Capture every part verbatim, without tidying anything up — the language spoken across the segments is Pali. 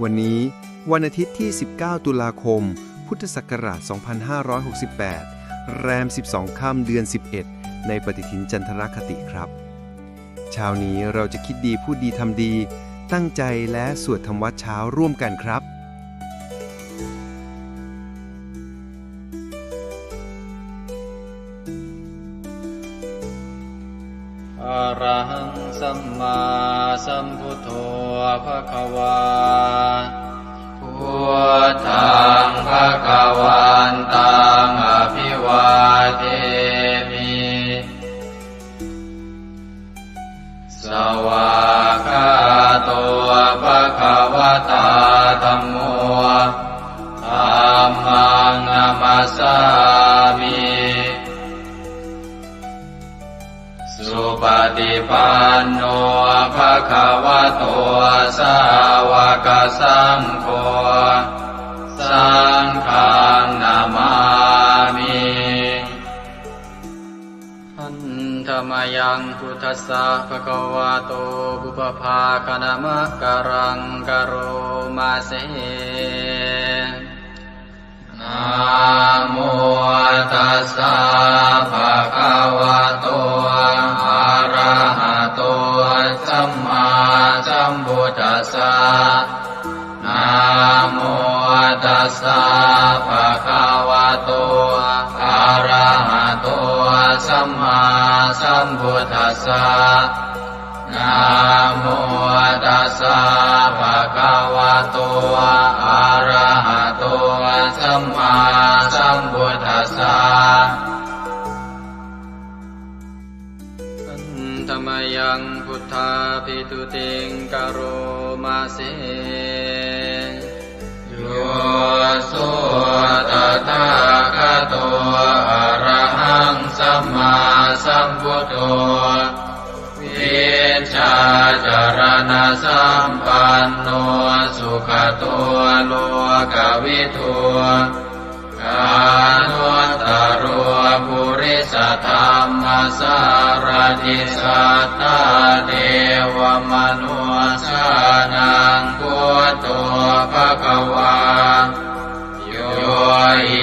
วันนี้วันอาทิตย์ที่ สิบเก้า ตุลาคม พุทธศักราช สองพันห้าร้อยหกสิบแปด แรม สิบสอง ค่ำ เดือน สิบเอ็ด ในปฏิทินจันทรคติครับ เช้านี้เราจะคิดดีพูดดีทำดี ตั้งใจและสวดทำวัตรเช้าร่วมกันครับ Arahaṃ sammāsambuddho bhagavā. Buddhaṃ bhagavantaṃ abhivādemi. Svākkhāto bhagavatā dhammo. Dhammaṃ namassāmi. Supaṭipanno bhagavato sāvakasaṅgho. Saṅghaṃ namāmi. Handa mayaṃ buddhassa bhagavato pubbabhāganamakāraṃ karoma se. Namo tassa bhagavato arahato sammāsambuddhassa. Namo tassa bhagavato arahato sammāsambuddhassa. Namo tassa bhagavato arahato sammāsambuddhassa. Handa mayaṃ buddhābhistutiṃ karoma se. Yo so tathāgato arahaṃ sammāsambuddho, vijjācaraṇasampanno sugato lokavidū, anuttaro purisadammasārathi satthā devamanussānaṃ buddho bhagavā. Yo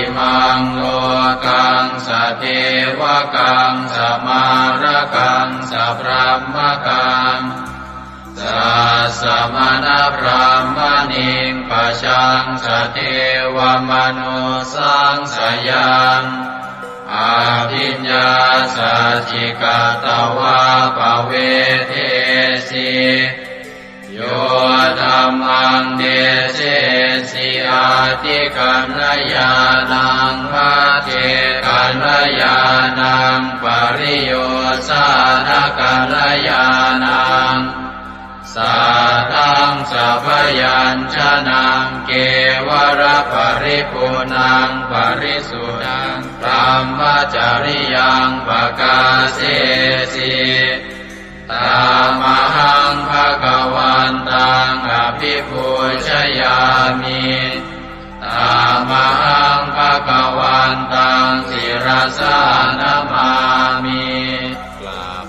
imaṃ lokaṃ sadevakaṃ samārakaṃ sabrahmakaṃ sassamaṇabrāhmaṇiṃ pajaṃ sadevamanussāṃ sayaṃ abhiññāsacchikatvā pavedesi. Yo dhammaṃ desesi ādi kalyāṇaṃ majjhe kalyāṇaṃ pariyosāna kalyāṇaṃ sātthaṃ sabyañjanaṃ kevalaparipuṇṇaṃ parisuddhaṃ brahmacariyaṃ pakāsesi. Tamahaṃ bhagavantaṃ abhipūjayāmi. Tamahaṃ bhagavantaṃ sirasā namāmi. กราบ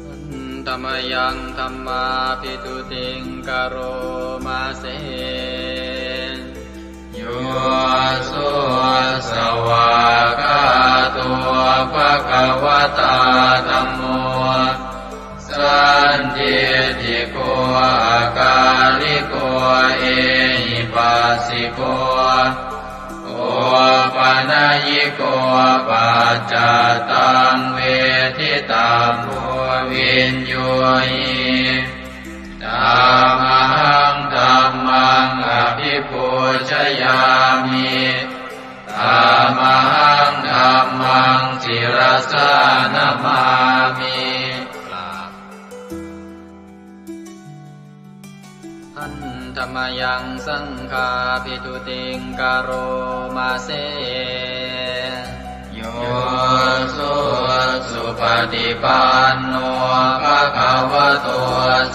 Handa mayaṃ dhammābhistutiṃ karoma se. Yo so svākkhāto bhagavatā dhammo sandiṭṭhiko akāliko ehipassiko opanayiko paccattaṃ veditabbo viññūhi. Tamahaṃ dhammaṃ abhipūjayāmi. Tamahaṃ dhammaṃ sirasā namāmi. กราบ Handa mayaṃ saṅghābhistutiṃ karoma se. Yo so supaṭipanno bhagavato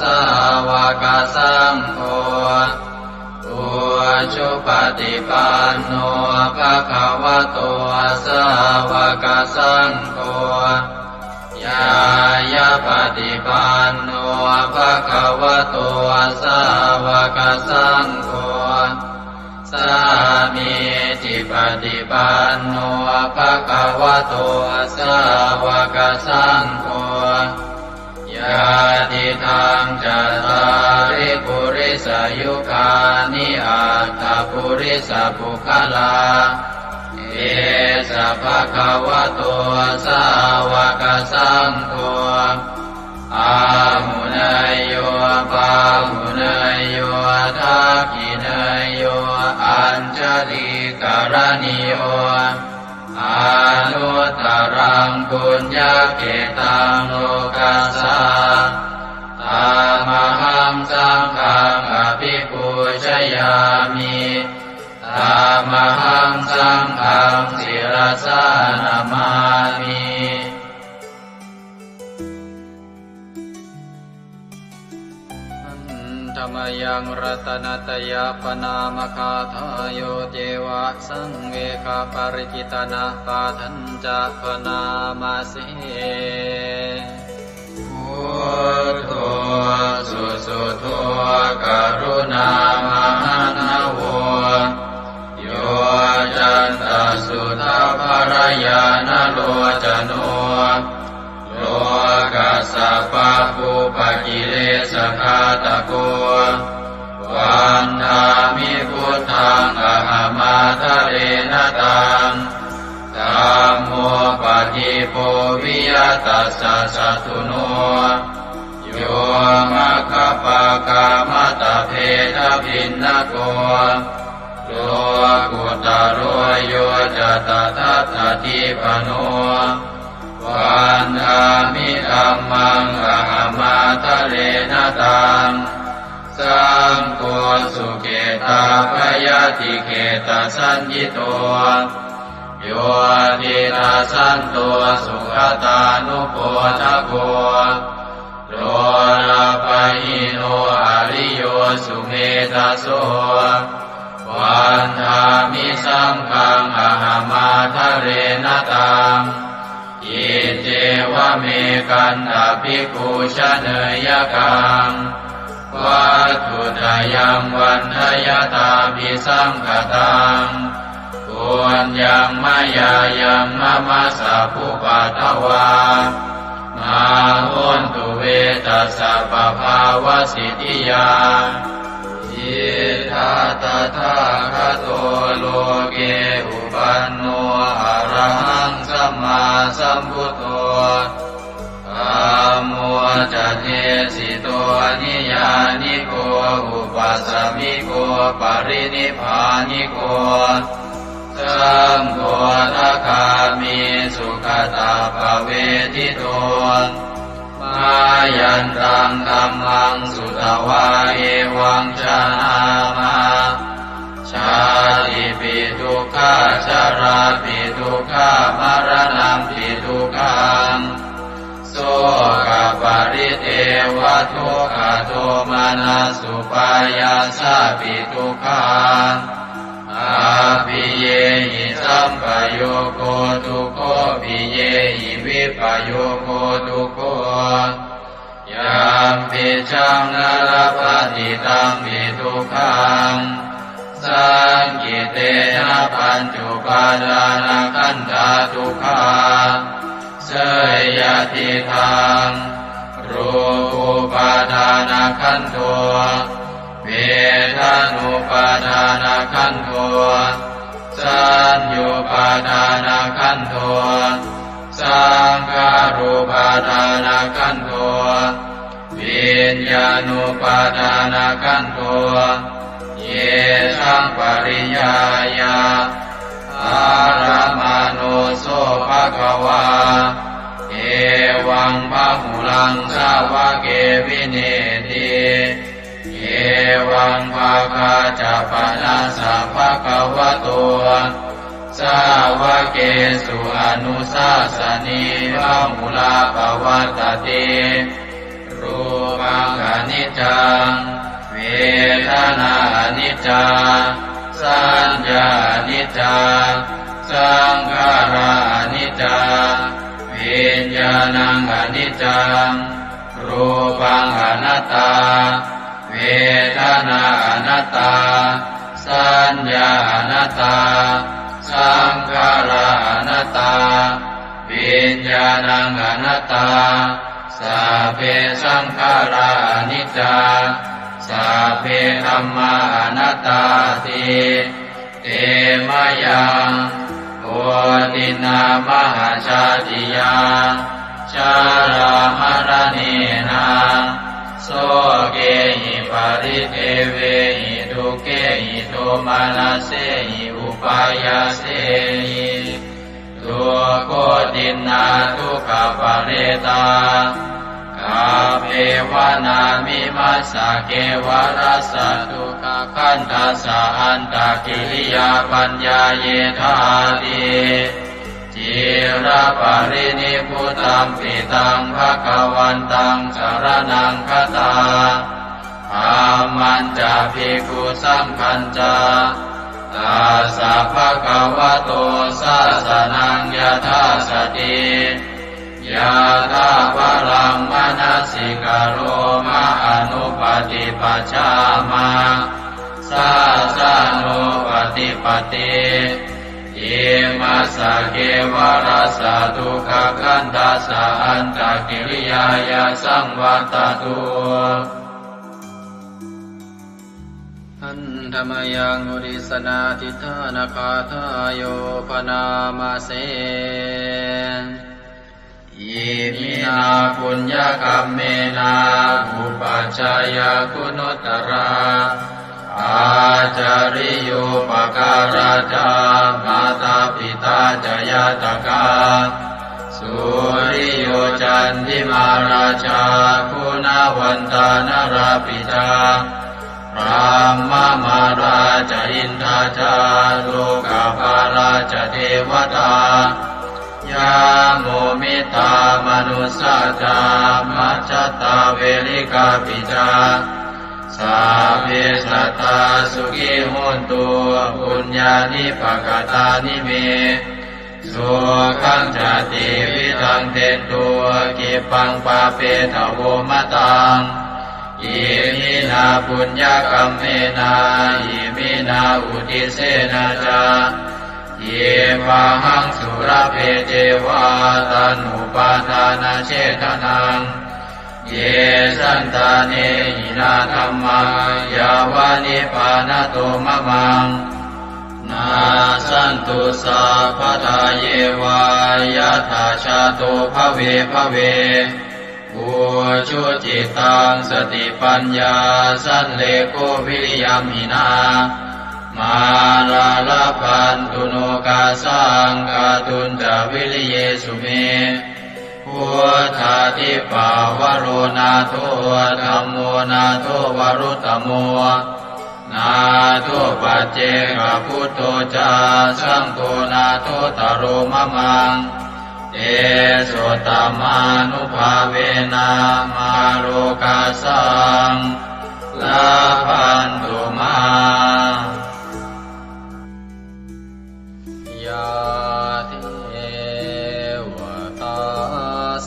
sāvakasaṅgho, ujupaṭipanno bhagavato sāvakasaṅgho, ñāyapaṭipanno bhagavato sāvakasaṅgho, sāmīcipaṭipanno bhagavato sāvakasaṅgho, yadidaṃ cattāri purisayugāni aṭṭha purisapuggalā, esa bhagavato sāvakasaṅgho, āhuneyyo pāhuneyyo dakkhiṇeyyo añjalikaraṇīyo, anuttaraṃ puññakkhettaṃ lokassā. Tamahaṃ saṅghaṃ abhipūjayāmi. Tamahaṃ saṅghaṃ sirasā namāmi. Handa mayaṃ ratanattayappaṇāmagāthāyo ceva saṃvegaparikittanapāṭhañca bhaṇāma se. Buddho susuddho karuṇāmahaṇṇavo, yoccantasuddhabbarañāṇalocano, lokassa pāpūpakilesaghātako, vandāmi buddhaṃ ahamādarena taṃ. Dhammo padīpo viya tassa satthuno, yo maggapākamatabbhedabhinnako, lokuttaro yo ca tadatthadīpano, vandāmi dhammaṃ ahamādarena taṃ. Saṅgho sukhetappayatikhetasaññito, yo tiṇṇassanto sugatānupodako, lolapahīno ariyo sumedhaso, vandāmi saṅghaṃ ahamādarena taṃ. Iccevamekantabhikkhū janeyyakaṃ, vatthuttayaṃ vandayattābhisaṅkhataṃ, puññaṃ mayā yaṃ mama sabbupaddavā, mā hontu ve tassa pabhāvasiddhiyā. Idha tathāgato loke uppanno arahaṃ sammāsambuddho, dhammo ca desito niyyāniko upasamiko parinibbāniko, saṅgho sakāmi sugatappavedito, mayantaṃ dhammaṃ sutvā evaṃ janāma, jātipi dukkhā jarāpi dukkhā maraṇampi dukkhaṃ, sokaparidevadukkhadomanassupāyāsāpi dukkhaṃ, appiyehi sampayogo dukkho piyehi vippayogo dukkho, yampicchaṃ na labhati tampi dukkhaṃ, saṅkhittena pañcupādānakkhandhā dukkhā. Seyyathīdaṃ, rūpupādānakkhandho, vedanupādānakkhandho, saññupādānakkhandho, saṅkhārupādānakkhandho, viññāṇupādānakkhandho, yesaṃ pariññāya dharamāno so bhagavā, evaṃ bahulaṃ sāvake vineeti, evaṃ bhāgā ca panassa bhagavato sāvakesu anusāsanī bahulā pavattati. Rūpaṃ aniccaṃ, vedanā aniccā, saññā aniccā, Saṅkhārā aniccā, viññāṇaṃ aniccaṃ, rūpaṃ anattā, vedanā anattā, saññā anattā, saṅkhārā anattā, viññāṇaṃ anattā. Sabbe saṅkhārā aniccā, sabbe dhammā anattāti. Te mayaṃ otiṇṇā mahajātiyā, jarāmaraṇena, sokehi paridevehi, dukkhehi domanassehi upāyāsehi. Dukkhotiṇṇā dukkhaparetā, kappeva nāmimassa kevalassa dukkhakhandhassa antakiriyā paññāyethāti. Ciraparinibbutampi taṃ bhagavantaṃ saraṇaṃ gatā, dhammañca bhikkhusaṅghañca, tassa bhagavato sāsanaṃ yathā sati, yathābalaṃ manasikaroma anuppaṭipajjhāma, sāsanūppaṭipatti. Imassa kevalassa dukkhakhandhassa antakiriyāya saṃvattatu. Handa mayaṃ uddissanādhiṭṭhānagāthāyo bhaṇāma se. Iminā puññakammena upajjhāyā guṇuttarā, ācariyūpakārā ca mātā pitā ca ñātakā, suriyo candimā rājā guṇavantā narāpi ca, brahmamārā ca indā ca lokapālā ca devatā, yamo mittā manussā ca majjhattā verikāpi ca, sabbe sattā sukhī hontu puññāni pakatāni me. Sukhañca tividhaṃ dentu khippaṃ pāpetha vo mataṃ. Iminā puññakammena iminā uddissena ca khippāhaṃ sulabhe ceva taṇhupādānachedanaṃ. Ye santāne hinā dhammā yāva nibbānato mamaṃ, nassantu sabbadā yeva yattha jāto bhave bhave. Ujucittaṃ satipaññā sallekho viriyamhinā, mārā labhantu nokāsaṃ kātuñca viriyesu me. Buddhādhipavaro nātho, dhammo nātho varuttamo, nātho paccekabuddho ca, saṅgho nāthottaro mamaṃ. Tesottamānubhāvena mārokāsaṃ labhantu mā. Yā devatā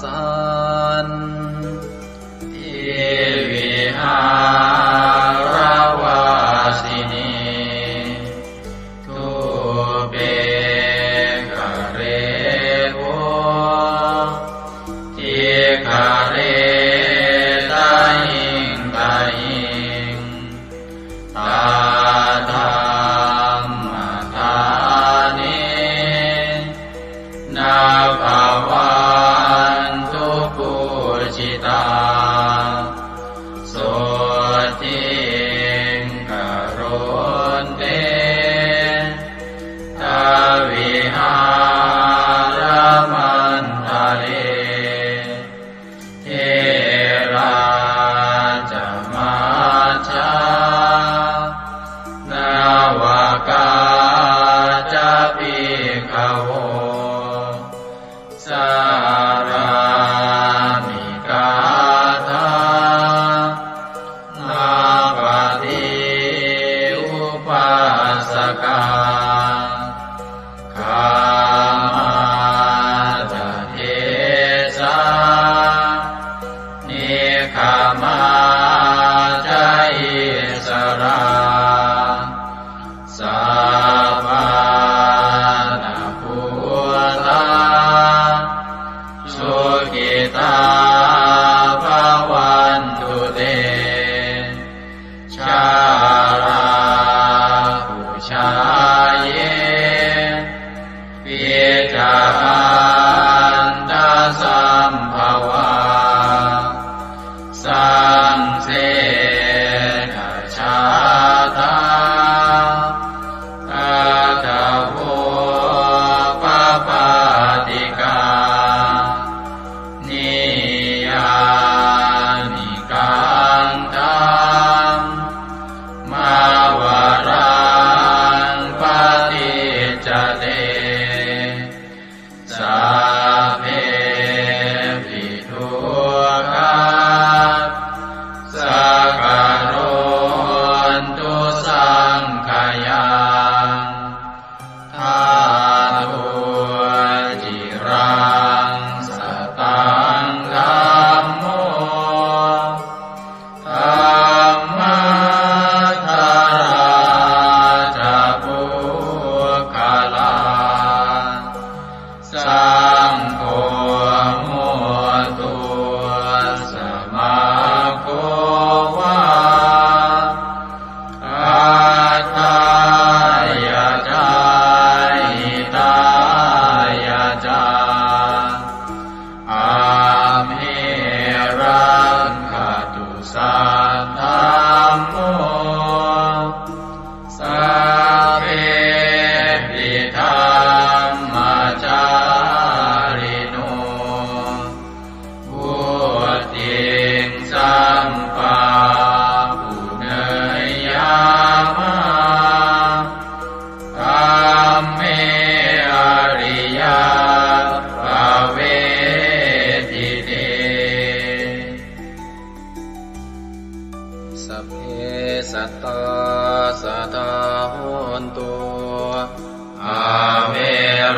santi vihāravāsinī, thūpe ghare bodhighare tahiṃ tahiṃ, tā dhammadānena bhavantu pūjitā. Sotthiṃ karontedha vihāramaṇḍale. Therā ca majjhā navakā ca bhikkhavo, sārāmikā dhammapaṭi upāsakā.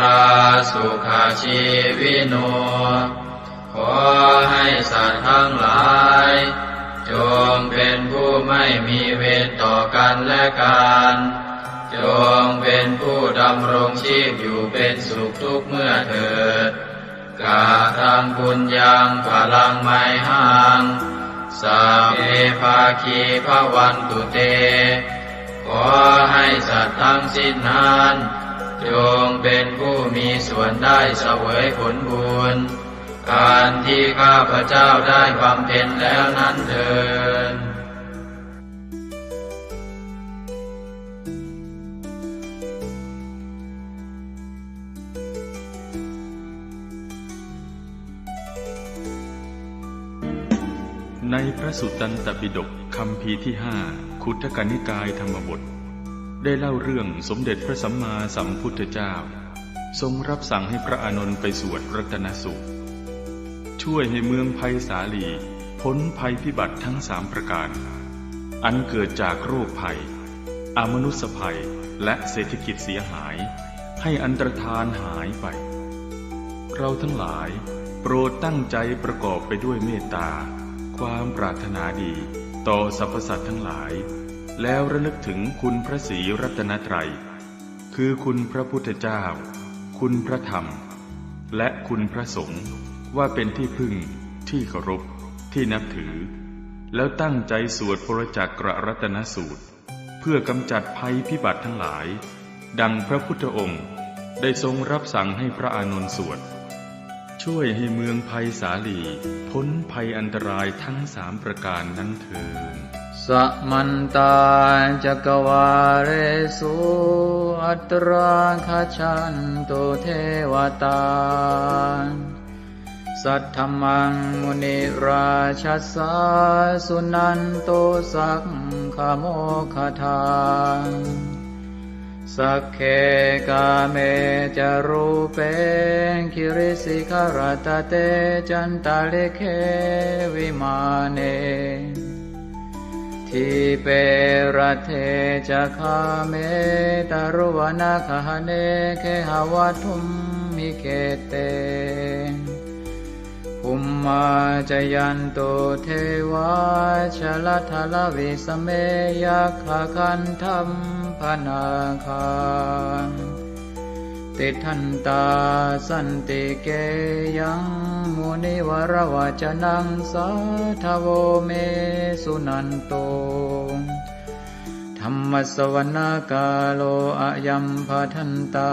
Rā sukhajīvino ขอให้สัตว์ทั้งหลาย จงเป็นผู้ไม่มีเวรต่อกันและกัน จงเป็นผู้ดำรงชีพอยู่เป็นสุขทุกเมื่อเถิด Kataṃ puññaṃ phalaṃ mayhaṃ, sabbe bhāgī bhavantu te. ขอให้สัตว์ทั้งสิ้นนั้น จงเป็นผู้มีส่วนได้เสวยผลบุญ อันที่ข้าพเจ้าได้บำเพ็ญแล้วนั้นเทอญ ในพระสุตตันตปิฎกคัมภีร์ที่ห้า ขุททกนิกายธรรมบท ได้เล่าเรื่องสมเด็จพระสัมมาสัมพุทธเจ้า ทรงรับสั่งให้พระอานนท์ไปสวดรัตนสูตร ช่วยให้เมืองไพศาลีพ้นภัยพิบัติทั้งสามประการ อันเกิดจากโรคภัย อมนุสสภัย และเศรษฐกิจเสียหาย ให้อันตรธานหายไป เราทั้งหลายโปรดตั้งใจประกอบไปด้วยเมตตา ความปรารถนาดีต่อสรรพสัตว์ทั้งหลาย แล้วระลึกถึงคุณพระศรีรัตนตรัย คือคุณพระพุทธเจ้า คุณพระธรรม และคุณพระสงฆ์ ว่าเป็นที่พึ่ง ที่เคารพ ที่นับถือ แล้วตั้งใจสวดปรจักกรัตนสูตร เพื่อกำจัดภัยพิบัติทั้งหลาย ดังพระพุทธองค์ได้ทรงรับสั่งให้พระอานนท์สวด ช่วยให้เมืองไพศาลีพ้นภัยอันตรายทั้งสามประการนั้นเทอญ Samantā cakkavāḷesu atrāgacchantu devatā. Saddhammaṃ munirājassa suṇantu saggamokkhadaṃ. Sagge kāme ca rūpe girisikharataṭe cantalikkhe vimāne, dīpe raṭṭhe ca gāme taruvanagahane gehavatthumhi khette, bhummā cāyantu devā jalathalavisame yakkhagandhabbanāgā, tiṭṭhantā santike yaṃ munivaravacanaṃ sādhavo me suṇantu. Dhammassavanakālo ayambhadantā.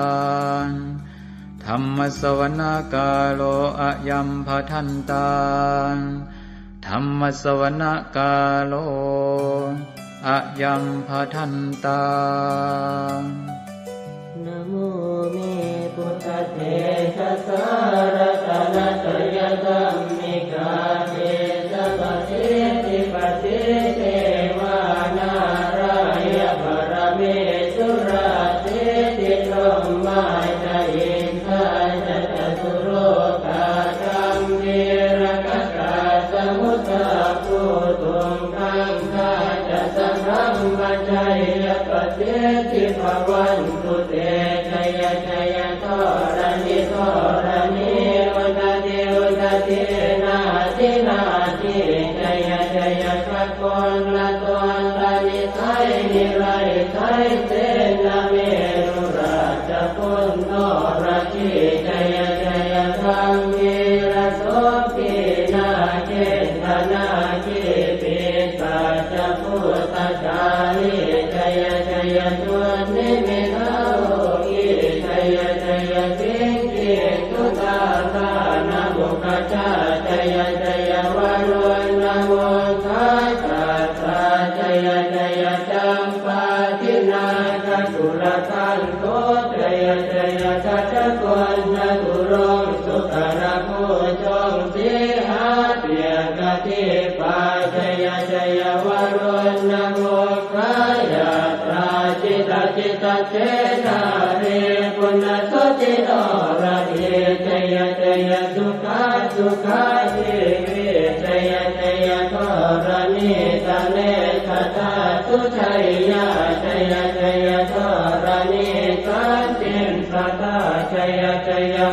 Dhammassavanakālo ayambhadantā. Dhammassavanakālo ayambhadantā. Namo me buddhatejasā ratanattayadhammikā tejapasiddhi pasīdevā nārāyaparamesurā siddhibrahmā ca indā ca catulokā gambhīrakkhakā samuddā bhūtuṃ gaṅgā ca sabrahmajayapasiddhi bhavantu te. Jaya jaya dharaṇi dharaṇī udadhi udadhī nadi nadī, jaya jaya gagonlatonlanisai niraisai senamerurājaguṇ noradī, jaya jaya gambhīrasombhī nāgendanāgī pisācabhūtakālī, jaya jaya dunnimittarogī, jaya jaya siṅgī sudādānamukhajā, jaya jaya varuṇamukhasātrā, jaya jaya campādināgakulagantho, jaya jaya gajagaṇaturaṅga sūkarabhujaṅga sīhabyagghadīpā, jaya jaya varuṇamukhayātrā, jita jita khedābhikkhusaṅghanasotthi noradī, jaya jaya sukhā sukhā jīvī, jaya jaya dharaṇītale sadā sujayyā, jaya jaya dharaṇī santin sadā, jaya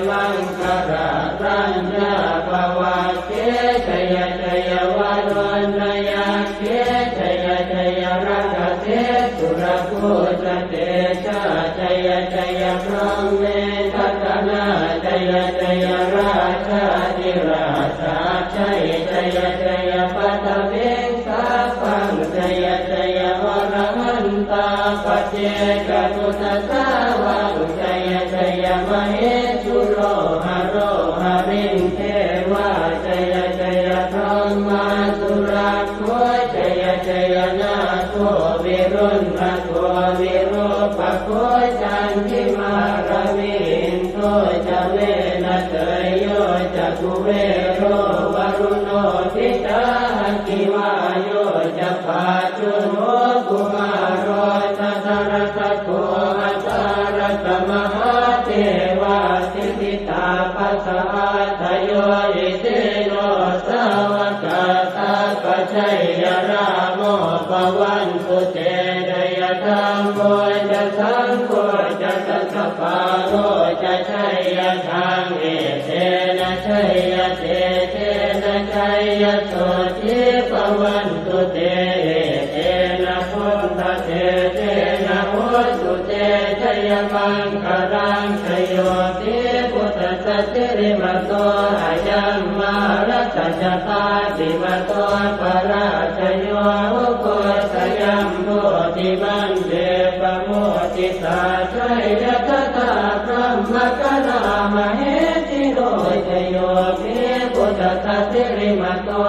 maṅkarāraññā bhavagge jaya jaya varuṇṇayakkhe jaya jaya rakkhase surabhūjatejā jaya jaya brahmendagaṇā jaya jaya rājādhirājasājjai jaya jaya paṭhaviṃ sabbaṃ jaya jaya arahantā paccekabuddhasāvaṃ jaya jaya mahesuro haro harindevā jaya jaya brahmā surakkho jaya jaya nāgo viruḷhako virūpakkho candimā ravi indo ca venateyyo ca kuvero varuṇopi ca aggi vāyo ca pājuṇho kumāro dhataraṭṭhako aṭṭhārasa mahādevā siddhitāpasa-ādayo isino sāvakā sabbā jaya rāmo bhavantu te jaya dhammo ca saṅgho ca dasapālo ca jaya dhamme etena jaya tejena jaya sotthī bhavantu te etena buddhatejena hotu te jayamaṅgalaṃ jayo hi buddhassa sirīmato ayaṃ mārassa ca pāpimato parājayo ugghosayuṃ bodhimaṇḍe pamoditā jaya tadā brahmagaṇā mahesino jayo hi buddhassa sirīmato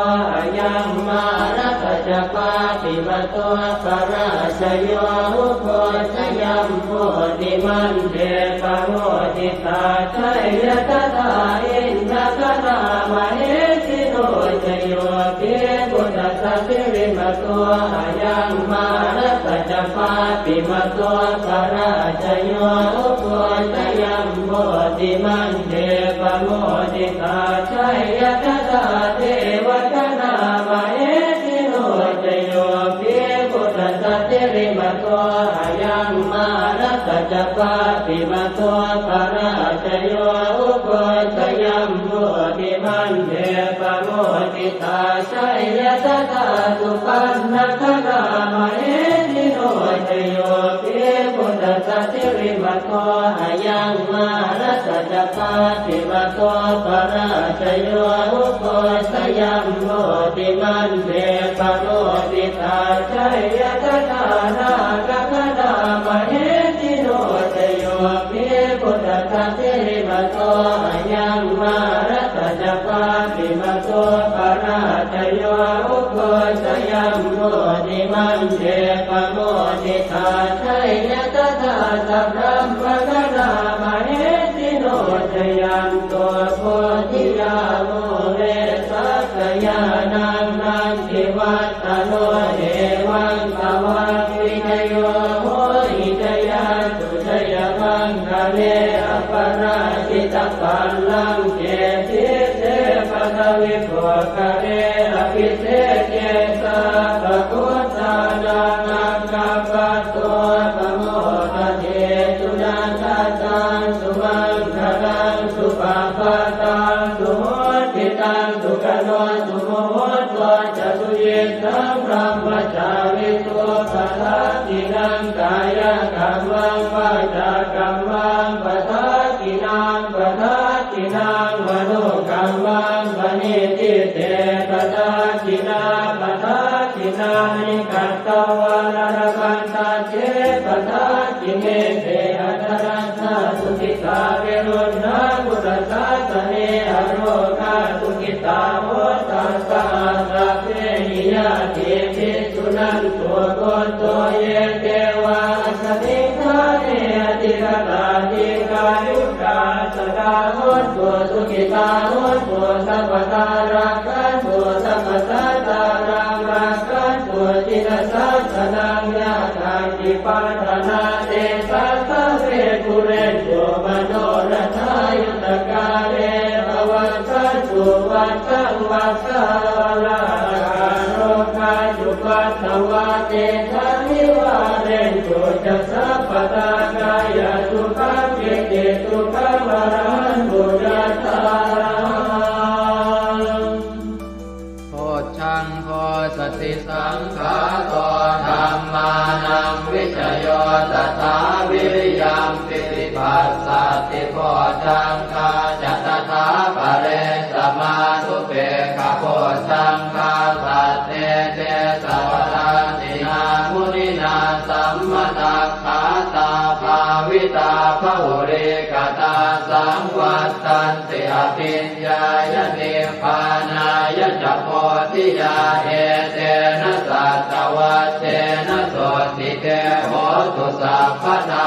ayaṃ mārassa ca pāpimato parājayo ugghosayuṃ bodhimaṇḍe pamoditā jaya tadā indagaṇā mahesino jayo hi buddhassa sirīmato ayaṃ mārassa ca pāpimato parājayo ugghosayuṃ bodhimaṇḍe pamoditā jaya tadā devagaṇā mahesino jayo hi buddhassa sirīmato ayaṃ mārassa ca pāpimato parājayo ugghosayuṃ bodhimaṇḍe pamoditā jaya tadā supaṇṇagaṇā mahesino jayo hi buddhassa sirīmato ayaṃ mārassa ca pāpimato parājayo ugghosayuṃ bodhimaṇḍe pamoditā jaya tadā nāgagaṇā mahesino jayo hi buddhassa sirīmato ayaṃ mārassa ca pāpimato parājayo ugghosayuṃ bodhimaṇḍe pamoditā jaya tadā sabrahmagaṇā mahesino jayanto bodhiyā mūle sakyānaṃ nandivaḍ ḍhano evaṃ tvaṃ vijayo hohi jayassu jayamaṅgale aparājitapallaṅke sīse paṭhavipokkhare abhiseke sabbabuddhānaṃ aggappatto pamodati. Sunakkhattaṃ sumaṅgalaṃ supabhātaṃ suhuṭṭhitaṃ sukhaṇo sumuhutto ca suyiṭṭhaṃ brahmacārisu padakkhiṇaṃ kāyakammaṃ vācākammaṃ padakkhiṇaṃ padakkhiṇaṃ manokammaṃ paṇidhī te padakkhiṇā padakkhiṇāni katvāna labhantatthe padakkhiṇe. Te atthaladdhā sukhitā viruḷhā buddhasāsane arogā sukhitā hotha saha sabbehi ñātibhi. Suṇantu bhonto ye devā asmiṃ ṭhāne adhigatā dīghāyukā sadā hontu sukhitā hontu sabbadā rakkhantu sabbasattānaṃ rakkhantu jinasāsanaṃ. Yā kāci patthanā tesaṃ sabbe pūrentu manorathā yuttakāle pavassantu vassaṃ vassāvalāhakā. Rogā cupaddavā tesaṃ nivārentu ca sabbadā. Kāyasukhaṃ cittisukhaṃ arahantu Bojjhaṅgo satisaṅkhāto dhammānaṃ vicayo tathā viriyampīti passaddhi bojjhaṅgā ca tathāpare samādhupekkhabojjhaṅgā sattete sabbadassinā muninā sammadakkhātā bhāvitā bahulīkatā saṃvattanti abhiññāya nibbānāya ca bodhiyā etena saccavajjena sotthi te hotu sabbadā.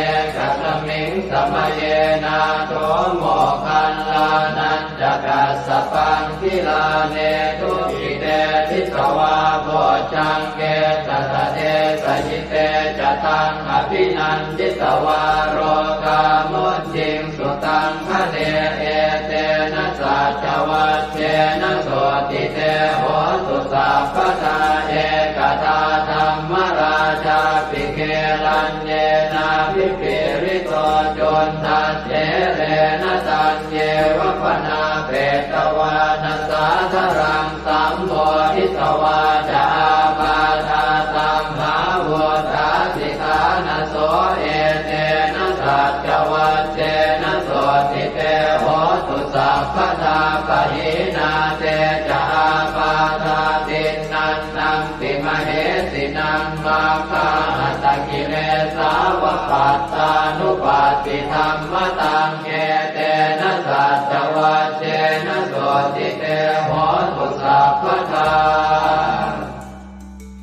Ekasmiṃ samaye nātho moggallānañca kassapaṃ gilāne dukkhite disvā bojjhaṅge satta desayi te ca taṃ abhinanditvā rogā mucciṃsu taṃ khaṇe etena saccavajjena sotthi te hotu sabbadā. Ekadā dhammarājāpi gelaññenābhipīḷito cundattherena taññeva bhaṇāpetvāna sādaraṃ sammoditvā ca ābādhā tamhā vuṭṭhāsi ṭhānaso etena saccavajjena sotthi te hotu sabbadā. Pahīnā te ca ābādhā tiṇṇannampi mahesinaṃ maggāhatakilesāva pattānuppattidhammataṃ etena saccavajjena sotthi te hotu sabbadā.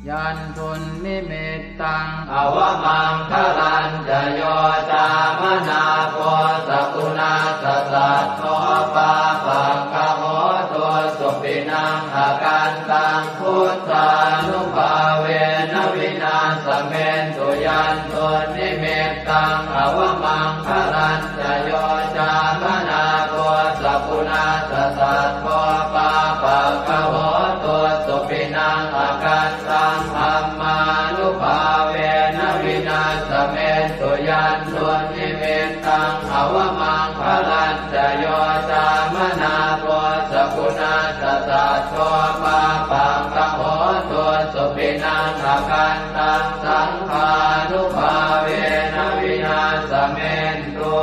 Yandunnimittaṃ avamaṅgalañca yo cāmanāpo sakuṇassa saddo pāpaggaho dussupinaṃ akantaṃ buddhānubhāvena vināsamentu. Yandunnimittaṃ avamaṅgalañca yo cāmanāpo sakuṇassa saddo pāpaggaho dussupinaṃ akantaṃ dhammānubhāvena vināsamentu. Yandunnimittaṃ avamaṅgalañca yo cāmanāpo sakuṇassa saddo pāpaggaho dussupinaṃ akantaṃ saṅghānubhāvena vināsamentu.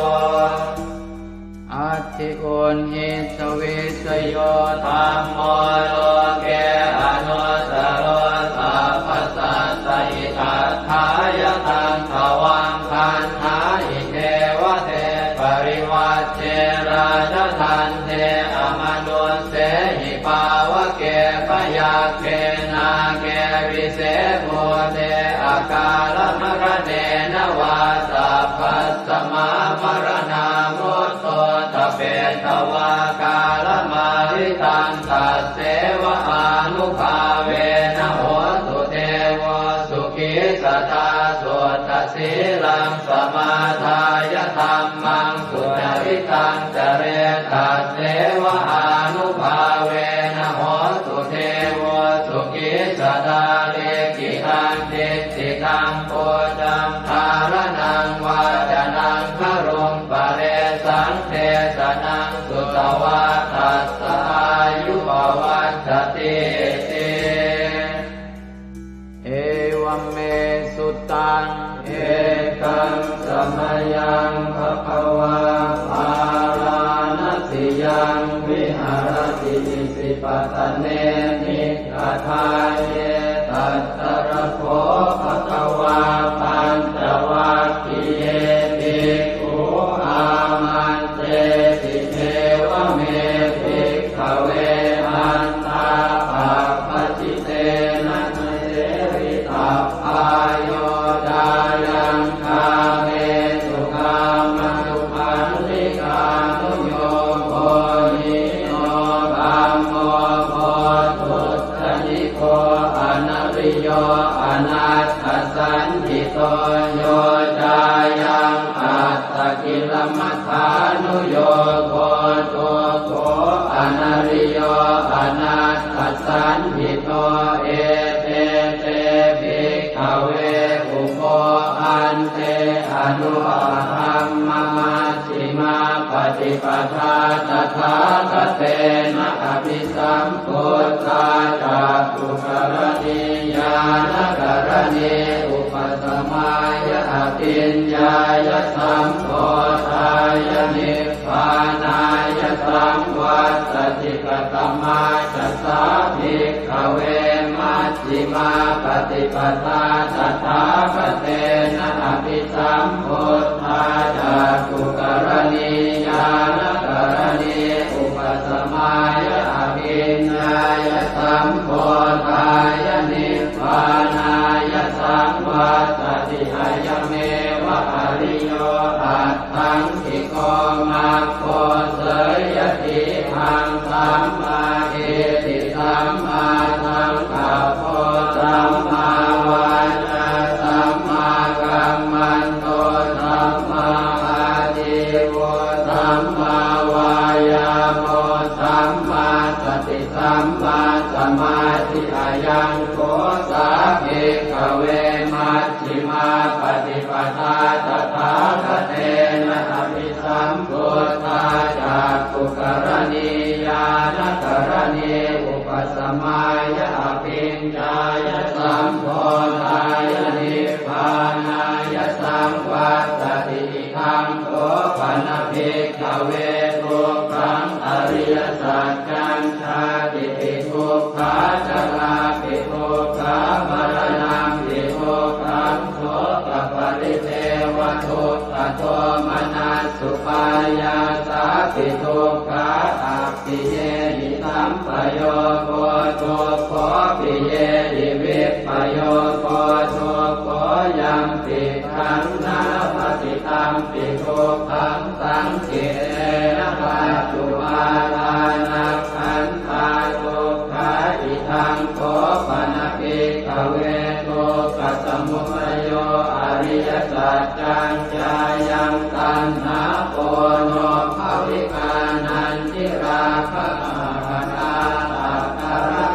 Atthi uṇhissa vijayo dhammo loke anuttaro sabbasattahitatthāya taṃ tvaṃ vandāhi devate. Parivajje rājadaṇḍe amanussehi pāvake byagghe nāge vise bhūte akālamaraṇena vā sabbasmā maraṇā mutto ṭhapetvā kālamāritaṃ tasseva ānubhāvena hotu devo sukhī sadā. Suddhasīlaṃ samādāya dhammaṃ sucaritaṃ care tasseva ānubhāvena hotu devo sukhī sadā. Likkhitaṃ cintitaṃ pūjaṃ dhāraṇaṃ vācanaṃ garuṃ paresaṃ desanaṃ sutvā tassa āyu pavaḍḍhatīti. Evaṃ me sutaṃ. Ekaṃ samayaṃ bhagavā bārāṇasiyaṃ viharati isipatane migadāye. Tatra kho bhagavā pañcavaggiye bhikkhū āmantesi: Evaṃ me bhikkhave antā pabbajitena na sevitabbā. Yo cāyaṃ kāmesu kāmasukhallikānuyogo hīno gammo pothujjaniko anariyo anatthasañhito. Yo cāyaṃ attakilamathānuyogo dukkho anariyo Paṭipadā tathāgatena abhisambuddhā cakkhukaraṇī ñāṇakaraṇī upasamāya abhiññāya sambodhāya nibbānāya saṃvattati. Katamā ca sā bhikkhave maj jhimā paṭipadā tathāgatena abhisambuddhā cakkhukaraṇī ñāṇakaraṇī upasamāya abhiññāya sambodhāya nibbānāya saṃvattati. Ayameva ariyo aṭṭhaṅgiko maggo. Seyyathīdaṃ: sammādiṭṭhi sammāsaṅkappo sammāvācā sammākammanto sammāājīvo sammāvāyāmo sammāsati sammāsamādhi. Ayaṃ kho sā bhikkhave majjhimā paṭipadā tathāgatena abhi sambuddhā cakkhukaraṇī ñāṇakaraṇī upasamāya abhiññāya sambodhāya nibbānāya saṃvattati. Idaṃ kho pana bhikkhave dukkhaṃ ariyasaccaṃ. Jātipi dukkhā jarāpi dukkhā maraṇampi dukkhaṃ sokaparidevadukkhadomanassupāyāsāpi dukkhā appiyehi sampayogo dukkho piyehi vippayogo dukkho yampicchaṃ na labhati tampi dukkhaṃ saṅkhittena pañcupādānakkhandhā dukkhā. Idaṃ kho pana bhikkhave dukkhasamudayo ariyasaccaṃ. Yāyaṃ taṇhā ponobbhavikā nandirāgasahagatā tatra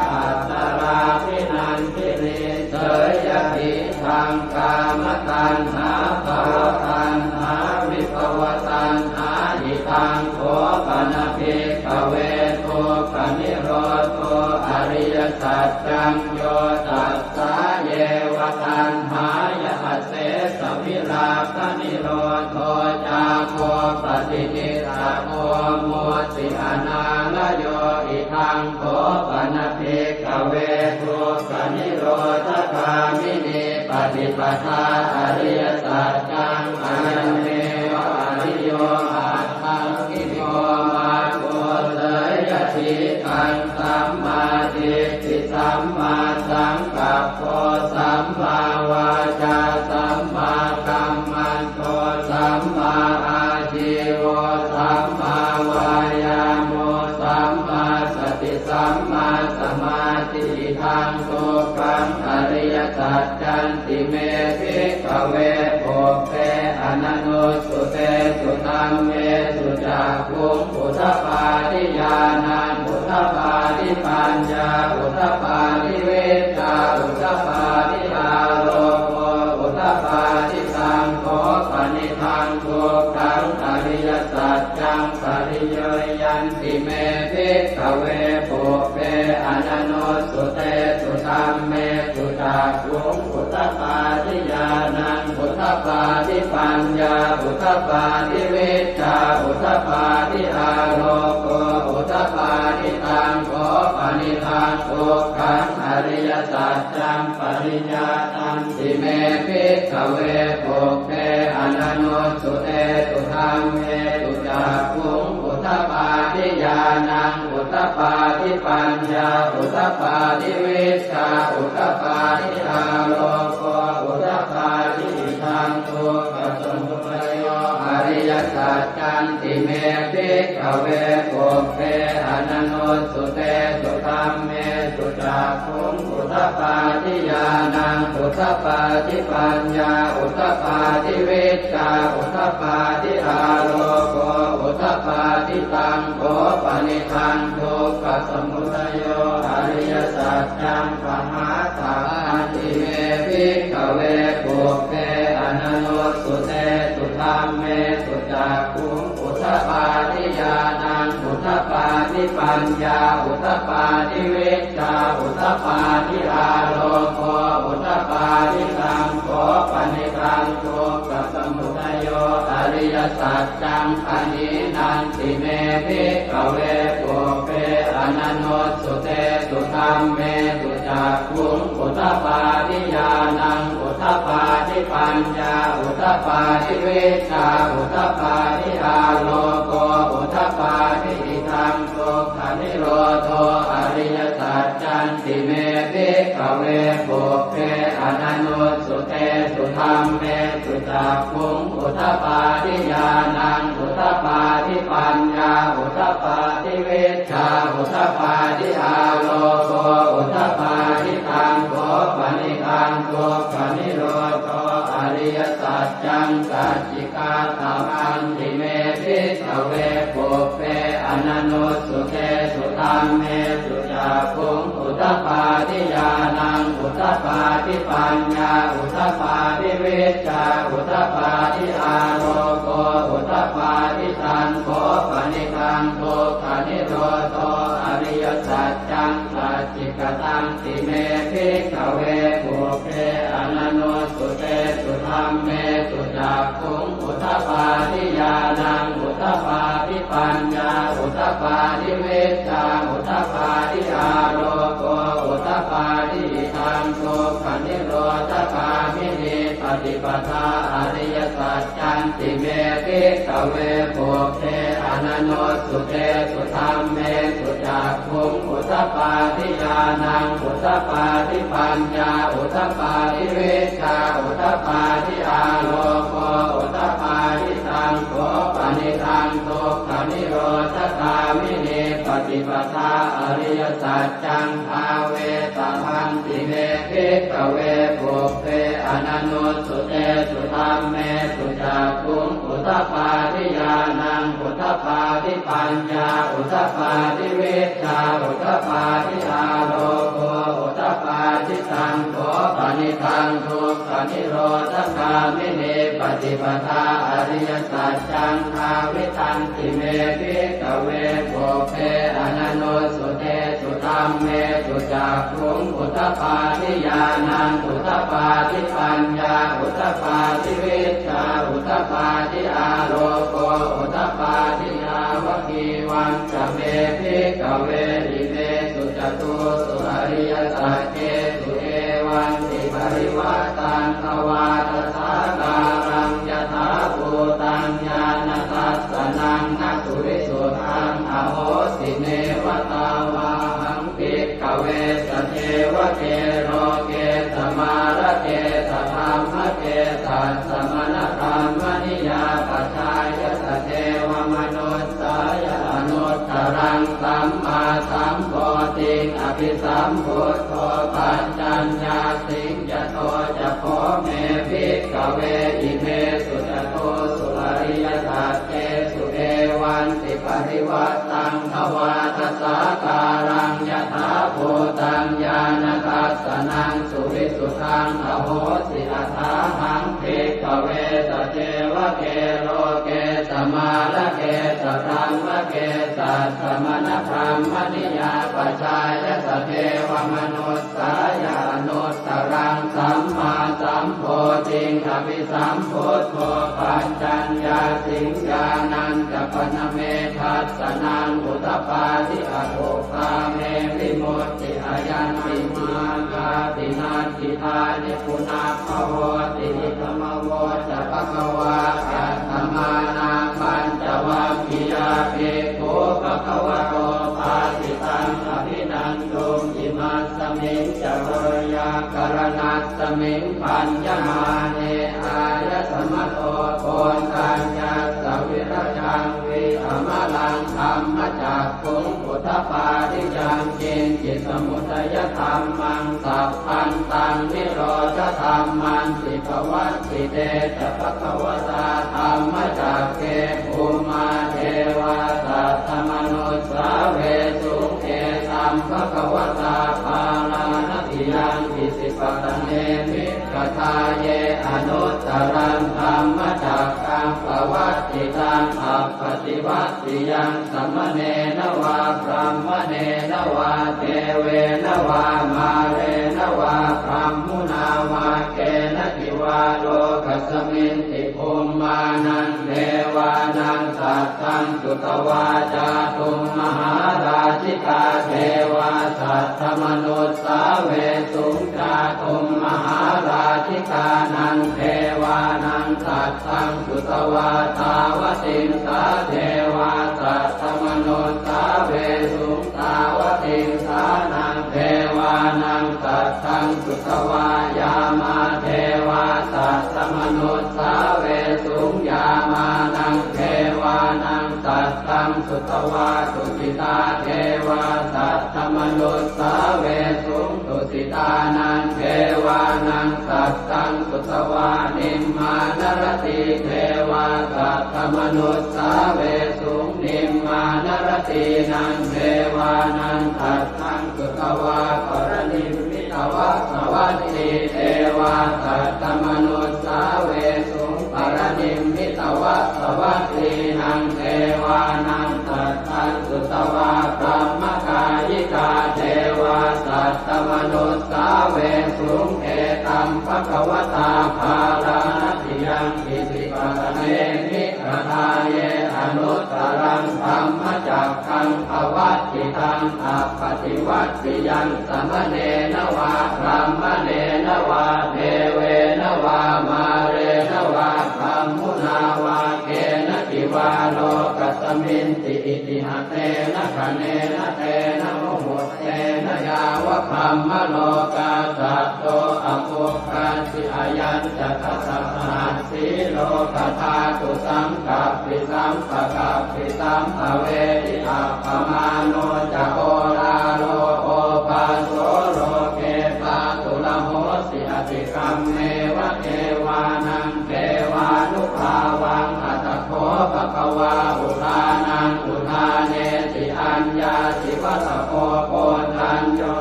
tatrābhinandinī seyyathī daṃ kāmataṇhā bhavataṇhā vibhavataṇhā. Idaṃ kho pana bhikkhave dukkhanirodho ariyasaccaṃ. Yo tassāyeva taṇhāya asesavirāganirodho cāgo paṭinissaggo mutti anālayo. Idaṃ kho pana bhikkhave dukkhanirodhagāminī paṭipadā ariyasaccaṃ. Ayameva ariyo aṭṭhaṅgiko maggo. Seyyathīdaṃ: sammādiṭṭhi sammāsaṅkappo sammāvācā sammākammanto sammāājīvo sammāvāyāmo sammāsati sammāsamādhi. Idaṃ dukkhaṃ ariyasaccanti me bhikkhave pubbe ananussutesu dhammesu cakkhuṃ udapādi ñāṇaṃ udapādi paññā udapādi vijjā udapādi āloko udapādi. Taṃ kho panidaṃ dukkhaṃ ariyasaccaṃ pariññeyyanti me bhikkhave pubbe ananussutesu dhammesu cakkhuṃ udapādi ñāṇaṃ udapādi paññā udapādi vijjā udapādi āloko udapādi. Taṃ kho panidaṃ dukkhaṃ ariyasaccaṃ pariññātanti me bhikkhave pubbe ananussutesu dhammesu cakkhuṃ udapādi ñāṇaṃ udapādi paññā udapādi vijjā udapādi āloko udapādi. Idaṃ dukkhasamudayo ariyasaccanti me bhikkhave pubbe ananussutesu dhammesu cakkhuṃ udapādi ñāṇaṃ udapādi paññā udapādi vijjā udapādi āloko udapādi. Taṃ kho panidaṃ dukkhasamudayo ariyasaccaṃ pahātabbanti me bhikkhave pubbe ananussutesu dhammesu cakkhuṃ udapādi ñāṇaṃ udapādi paññā udapādi vijjā udapādi āloko udapādi. Taṃ kho panidaṃ dukkhasamudayo ariyasaccaṃ pahīnanti me bhikkhave pubbe ananussutesu dhammesu cakkhuṃ udapādi ñāṇaṃ udapādi paññā udapādi vijjā udapādi āloko udapādi. Idaṃ dukkhanirodho ariyasaccanti me bhikkhave pubbe ananussutesu dhammesu cakkhuṃ udapādi ñāṇaṃ udapādi paññā udapādi vijjā udapādi āloko udapādi. Taṃ kho panidaṃ dukkhanirodho ariyasaccaṃ sacchikātamanti me bhikkhave pubbe ananussutesu dhammesu cakkhuṃ udapādi ñāṇaṃ udapādi paññā udapādi vijjā udapādi āloko udapādi. Taṃ kho panidaṃ dukkhanirodho ariyasaccaṃ sacchikatanti me bhikkhave pubbe ananussutesu dhammesu cakkhuṃ udapādi ñāṇaṃ udapādi paññā udapādi vijjā udapādi āloko udapādi. Idaṃ dukkhanirodhagāminī paṭipadā ariyasaccanti me bhikkhave pubbe ananussutesu dhammesu cakkhuṃ udapādi ñāṇaṃ udapādi paññā udapādi vijjā udapādi āloko udapādi. Taṃ kho panidaṃ dukkhanirodhagāminī paṭipadā ariyasaccaṃ bhāvetabbanti me bhikkhave pubbe ananussutesu dhammesu cakkhuṃ udapādi ñāṇaṃ udapādi paññā udapādi vijjā udapādi āloko udapādi. Taṃ kho panidaṃ dukkhanirodhagāminī paṭipadā ariyasaccaṃ bhāvitanti me bhikkhave pubbe ananussutesu dhammesu cakkhuṃ udapādi ñāṇaṃ udapādi paññā udapādi vijjā udapādi āloko udapādi. Yāvakīvañca me bhikkhave imesu catūsu ariyasaccesu evantiparivaṭṭaṃ dvādasākāraṃ yathābhūtaṃ ñāṇadassanaṃ na suvisuddhaṃ ahosi. Neva tāvāhaṃ bhikkhave sadevake loke samārake sadhammake sassamaṇabrāhmaṇiyā pajāya sadevamanussāya anuttaraṃ sammāsambodhiṃ abhisambuddho paccaññāsiṃ. Yato ca kho me bhikkhave imesu catūsu ariyasaccesu evantiparivaṭṭaṃ dvādasākāraṃ yathābhūtaṃ ñāṇadassanaṃ suvisuddhaṃ ahosi. Athāhaṃ bhikkhave sadevake loke samārake sadhammake sassamaṇabrāhmaṇiyā pajāya sadevamanussāya anuttaraṃ sammāsambodhiṃ abhisambuddho paccaññāsiṃ. Ñāṇañca pana me dassanaṃ udapādi akuppā me vimutti ayaṃ nibbānāti natthi dāni punabbhavoti. Idamavoca bhagavā. Attamanā pañcavaggiyā bhikkhū bhagavato bhāsitaṃ abhinanduṃ. Imasmiñca veyyākaraṇasmiṃ bhaññamāne āyasmato Koṇḍaññassa virajaṃ vītamalaṃ dhammacakkhuṃ udapādi yaṅkiñci samudayadhammaṃ sabbantaṃ nirodhadhammanti. Pavattite ca bhagavatā dhammacakke bhummā devā saddamanussāvesuṃ: Etaṃ bhagavatā Bārāṇasiyaṃ Isipatane Migadāye anuttaraṃ dhammacakkaṃ pavattitaṃ taṃ appaṭivattiyaṃ samaṇena vā brāhmaṇena vā devena vā mārena vā brahmunā vā kenaci vā lokasminti bhummānaṃ devānaṃ saddaṃ sutvā cātummahārājikā devā saddamanussāvesuṃ. Cātummahārājikānaṃ devānaṃ saddaṃ sutvā tāvatiṃsā devā saddamanussāvesuṃ. Tāvatiṃsānaṃ devānaṃ saddaṃ sutvā yāmā devā saddamanussāvesuṃ. Yāmānaṃ devānaṃ saddaṃ sutvā tusitā devā saddamanussāvesuṃ. Tusitānaṃ devānaṃ saddaṃ sutvā nimmānaratī devā saddamanussāvesuṃ. Nimmānaratīnaṃ devānaṃ saddaṃ sutvā paranimmitavasavatī devā saddamanussāvesuṃ. Paranimmitavasavattīnaṃ devānaṃ saddaṃ sutvā brahmakāyikā devā saddamanussāvesuṃ. Etaṃ bhagavatā bārāṇasiyaṃ isipatane migadāye anuttaraṃ dhammacakkaṃ pavattitaṃ appaṭivattiyaṃ samaṇena vā brāhmaṇena vā devena vā mārena vā brahmunā vā kenaci vā lokasminti. Itiha tena khaṇena tena muhuttena yāva brahmalokā saddo abbhuggacchi. Ayañca dasa sahassī lokadhātu saṅkappi sampakappi sampavedhi. Appamāṇo ca oḷāro obhāso loke pāturahosi atikammeva devānaṃ devānubhāvaṃ. Atha kho bhagavā udānaṃ udānesi: Aññāsi vata bho Koṇḍañño,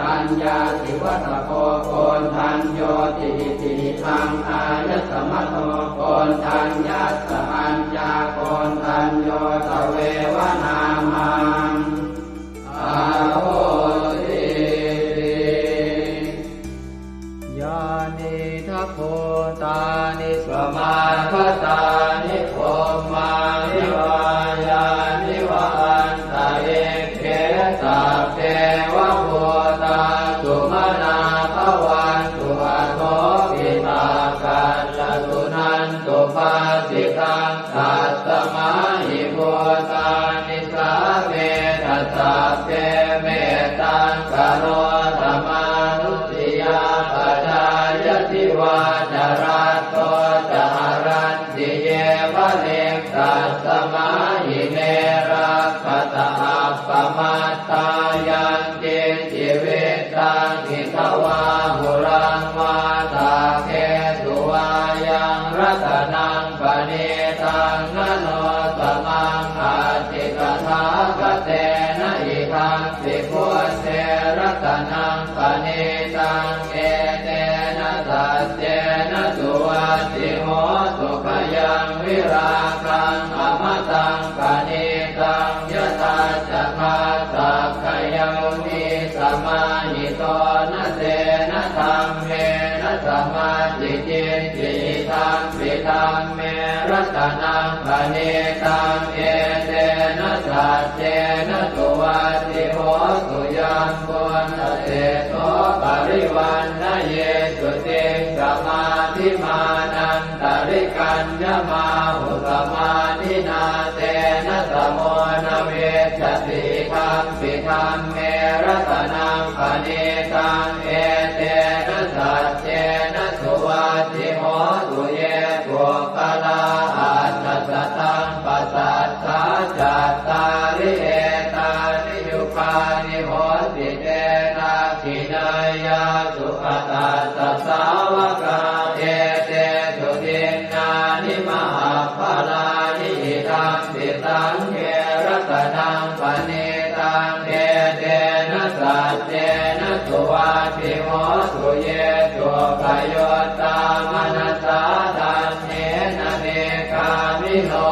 aññāsi vata bho Koṇḍaññoti. Itihidaṃ āyasmato Koṇḍaññassa aññākoṇḍañño tveva nāmaṃ ahosīti. Yānīdha bhūtāni samāgatāni bhummāni vā yāni va antalikkhe sabbeva bhūtā sumanā bhavantu athopi sakkacca suṇantu bhāsitaṃ. Tasmā hi bhūtā nisāmetha sabbe mettaṃ karotha mānusiyā pajāya divā ca ratto ca haranti ye baliṃ. Tasmā hi ne rakkhatha appamattā yaṃ kiñci vittaṃ idha vā huraṃ vā saggesu vā yaṃ ratanaṃ paṇītaṃ na no samaṃ atthi tathāgatena. Idampi buddhe ratanaṃ paṇītaṃ etena saccena suvatthi hotu. Khayaṃ virāgaṃ amataṃ paṇītaṃ yadajjhagā sakyamunī samāhito na tena dhammena samatthi kiñci. Idampi dhamme ratanaṃ paṇītaṃ etena saccena suvatthi hotu. Yambuddhaseṭṭho parivaṇṇayī suciṃ samādhimānan tarikaññamāhu samādhinā tena samo na vijjati. Idampi dhamme ratanaṃ paṇītaṃ etena saccena suvatthi hotu. Ye puggalā aṭṭha sataṃ pasaṭṭhā cattāri etāni yugāni honti te dakkhiṇeyyā sugatassa sāvakā etesu dinnāni mahapphalāni. Idampi saṅghe ratanaṃ paṇītaṃ etena saccena suvatthi hotu. Ye suppayuttā manasā daḷhena nikkāmino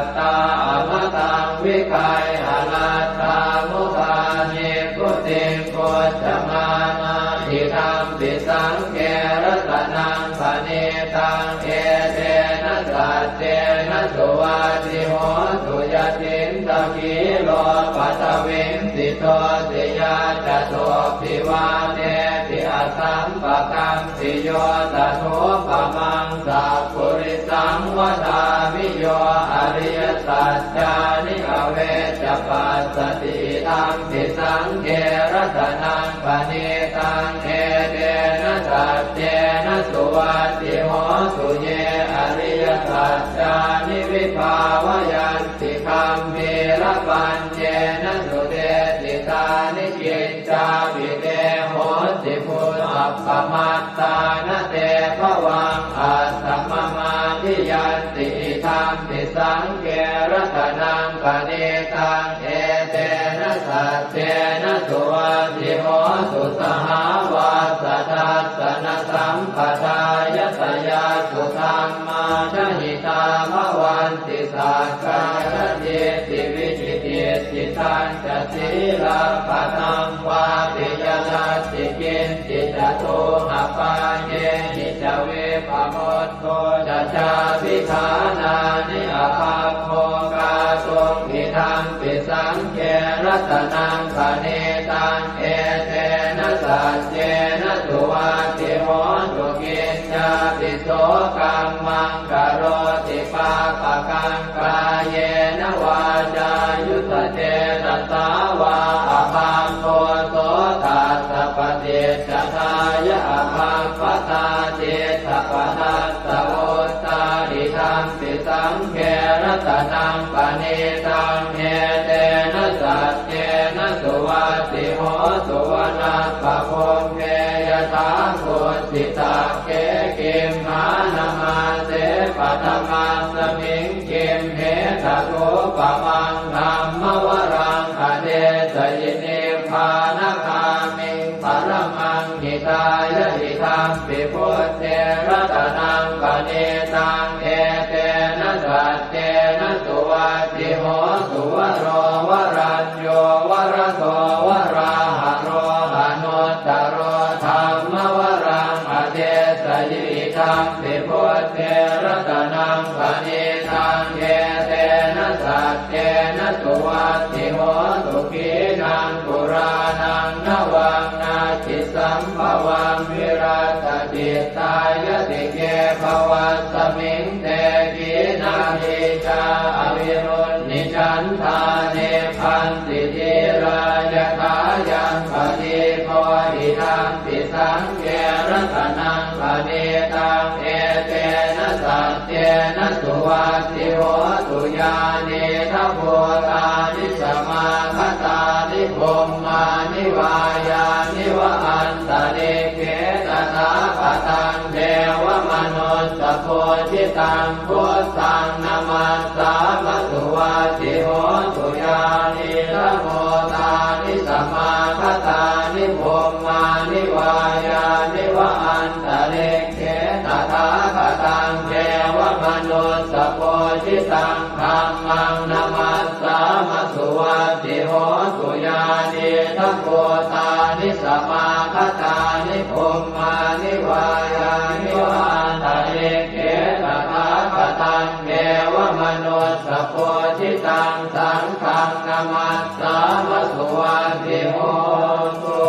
Amataṃ vigayha laddhā mudhā nibbutiṃ bhuñjamānā, idampi saṅghe ratanaṃ paṇītaṃ, etena saccena suvatthi hotu. Yacittakhīlo paṭhaviṃ sito siyā, catubbhi vātebhi asampakampiyo, tathūpamaṃ sappurisaṃ vadāmi, yo ariyasaccāni avecca passati, idampi saṅghe ratanaṃ paṇītaṃ, etena saccena suvatthi hotu. Ye ariyasaccāni vibhāvayanti gambhīrapaññena, sudesitāni ciñcāpi te honti bhūtā, appamattāna te bhavaṃ, atthamamadhiyanti, idampi saṅghe ratanaṃ paṇītaṃ, etena saccena suvatthi hotu. Sahāvassa-dassanasam- padāya tayassu dhammā jahitā bhavanti, sakkāyadiṭṭhi vicikicchitañca sīlabbataṃ vāpi yadatthi kiñci, catūhapāyehi ca vippamutto ca, cābhiṭhānāni abhabbo kātuṃ, idampi saṅghe ratanaṃ paṇītaṃ, etena saccena suvatthi hotu. Kiñcāpi so kammaṃ karoti pāpakaṃ, kāyena vācāyuda cetasā vā, abhabbo so tassa paṭicchadāya, abhabbatā cittapatassa vuttā, idampi saṅghe ratanaṃ paṇītaṃ, etena saccena suvatthi hotu. Vanappagumbe yathā kukkhitakkhē, gimhānamāse paṭhamasmiṃ gimhe, tathūpamaṃ dhammavaraṃ adesayi, nibbānagāmiṃ paramaṃ hitāya, idampi buddhe ratanaṃ paṇītaṃ, etena saccena suvatthi hotu. Varo varañño varado varāharo, anuttaro dhammavaraṃ adesayi, idampi buddhe ratanaṃ paṇītaṃ, etena saccena suvatthi hotu. Khīṇaṃ purāṇaṃ navaṃ natthi sambhavaṃ, virattacittāyatike bhavasmiṃ, te khīṇabījā avirūḷhichandā, nibbanti dhīrā yathāyampadīpo, idampi saṅghe ratanaṃ paṇītaṃ, etena saccena suvatthi hotu. Yānīdha bhūtāni samāgatāni, bhummāni vā yāni va antalikkhe, tathāgataṃ devamanussapūjitaṃ, buddhaṃ namassāma suvatthi hotu. Yānīdha bhūtāni samāgatāni, bhummāni vā yāni va antalikkhe, tathāgataṃ devamanussapūjitaṃ, dhammaṃ namassāma suvatthi hotu. Yānīdha bhūtāni samāgatāni, bhummāni vā yāni va antalikkhe, tathāgataṃ devamanussapūjitaṃ, saṅghaṃ namassāma suvatthi hotu.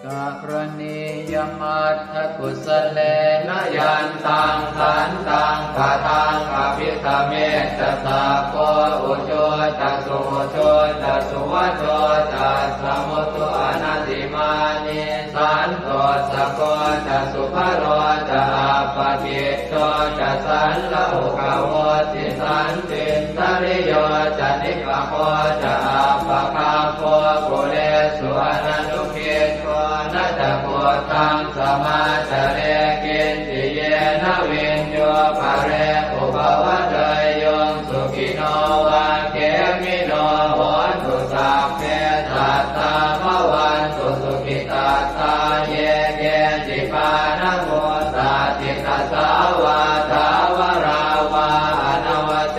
Karaṇīyamatthakusalena, yantaṃ santaṃ padaṃ abhisamecca, sakko ujū ca suhujū ca, suvaco cassa mudu anatimānī, santussako ca subharo ca, appakicco ca sallahukavutti, santindriyo ca nipako ca, appagabbho kulesu ananugiddho. Na ca khuddaṃ samācare kiñci, yena viññū pare upavadeyyuṃ. Sukhino vā khemino hontu, sabbe sattā bhavantu sukhitattā. Ye keci pāṇabhūtatthi, tasā vā thāvarā vā anavasesā,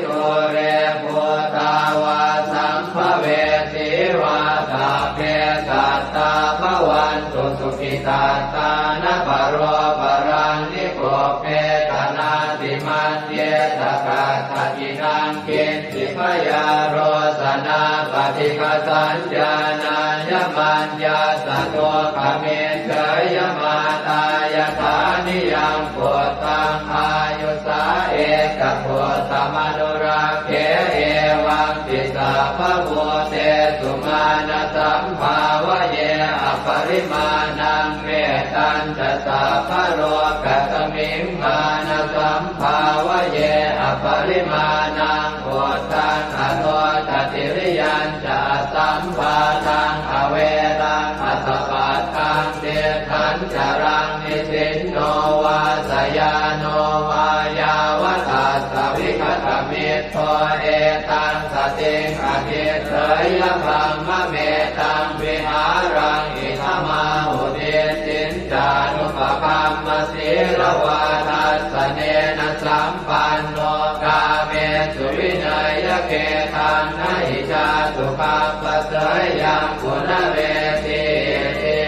dūre bhūtā vā sambhavesī vā, sabbe sattā bhavantu sukhitattā. Na paro paraṃ nikubbetha, nātimaññetha katthaci naṃ kiñ ci. Byārosanā paṭighasaññā, nāññamaññassa dukkhamiccheyya. Mātā yathā niyaṃ puttaṃ, āyusā ekaputtamanurakkhe, evampi sabbabhūtesu, mānasambhāvaye aparimāṇaṃ. Mettañca sabbalokasmiṃ, mānasambhāvaye aparimāṇaṃ, uddhaṃ adho ca tiriyañca, asambādhaṃ averaṃ asapattaṃ. Tiṭṭhañcaraṃ nisinno vā, sayāno vā yāvatassa vigatamiddho, etaṃ satiṃ adhiṭṭheyya, brahmametaṃ vihāraṃ idhamāhu. Diṭṭhiñcānupagamma sīlavā, dassanena sampanno, kāmesu vineyya gedhaṃ, na hi jātu gabbhaseyyaṃ punaretīti.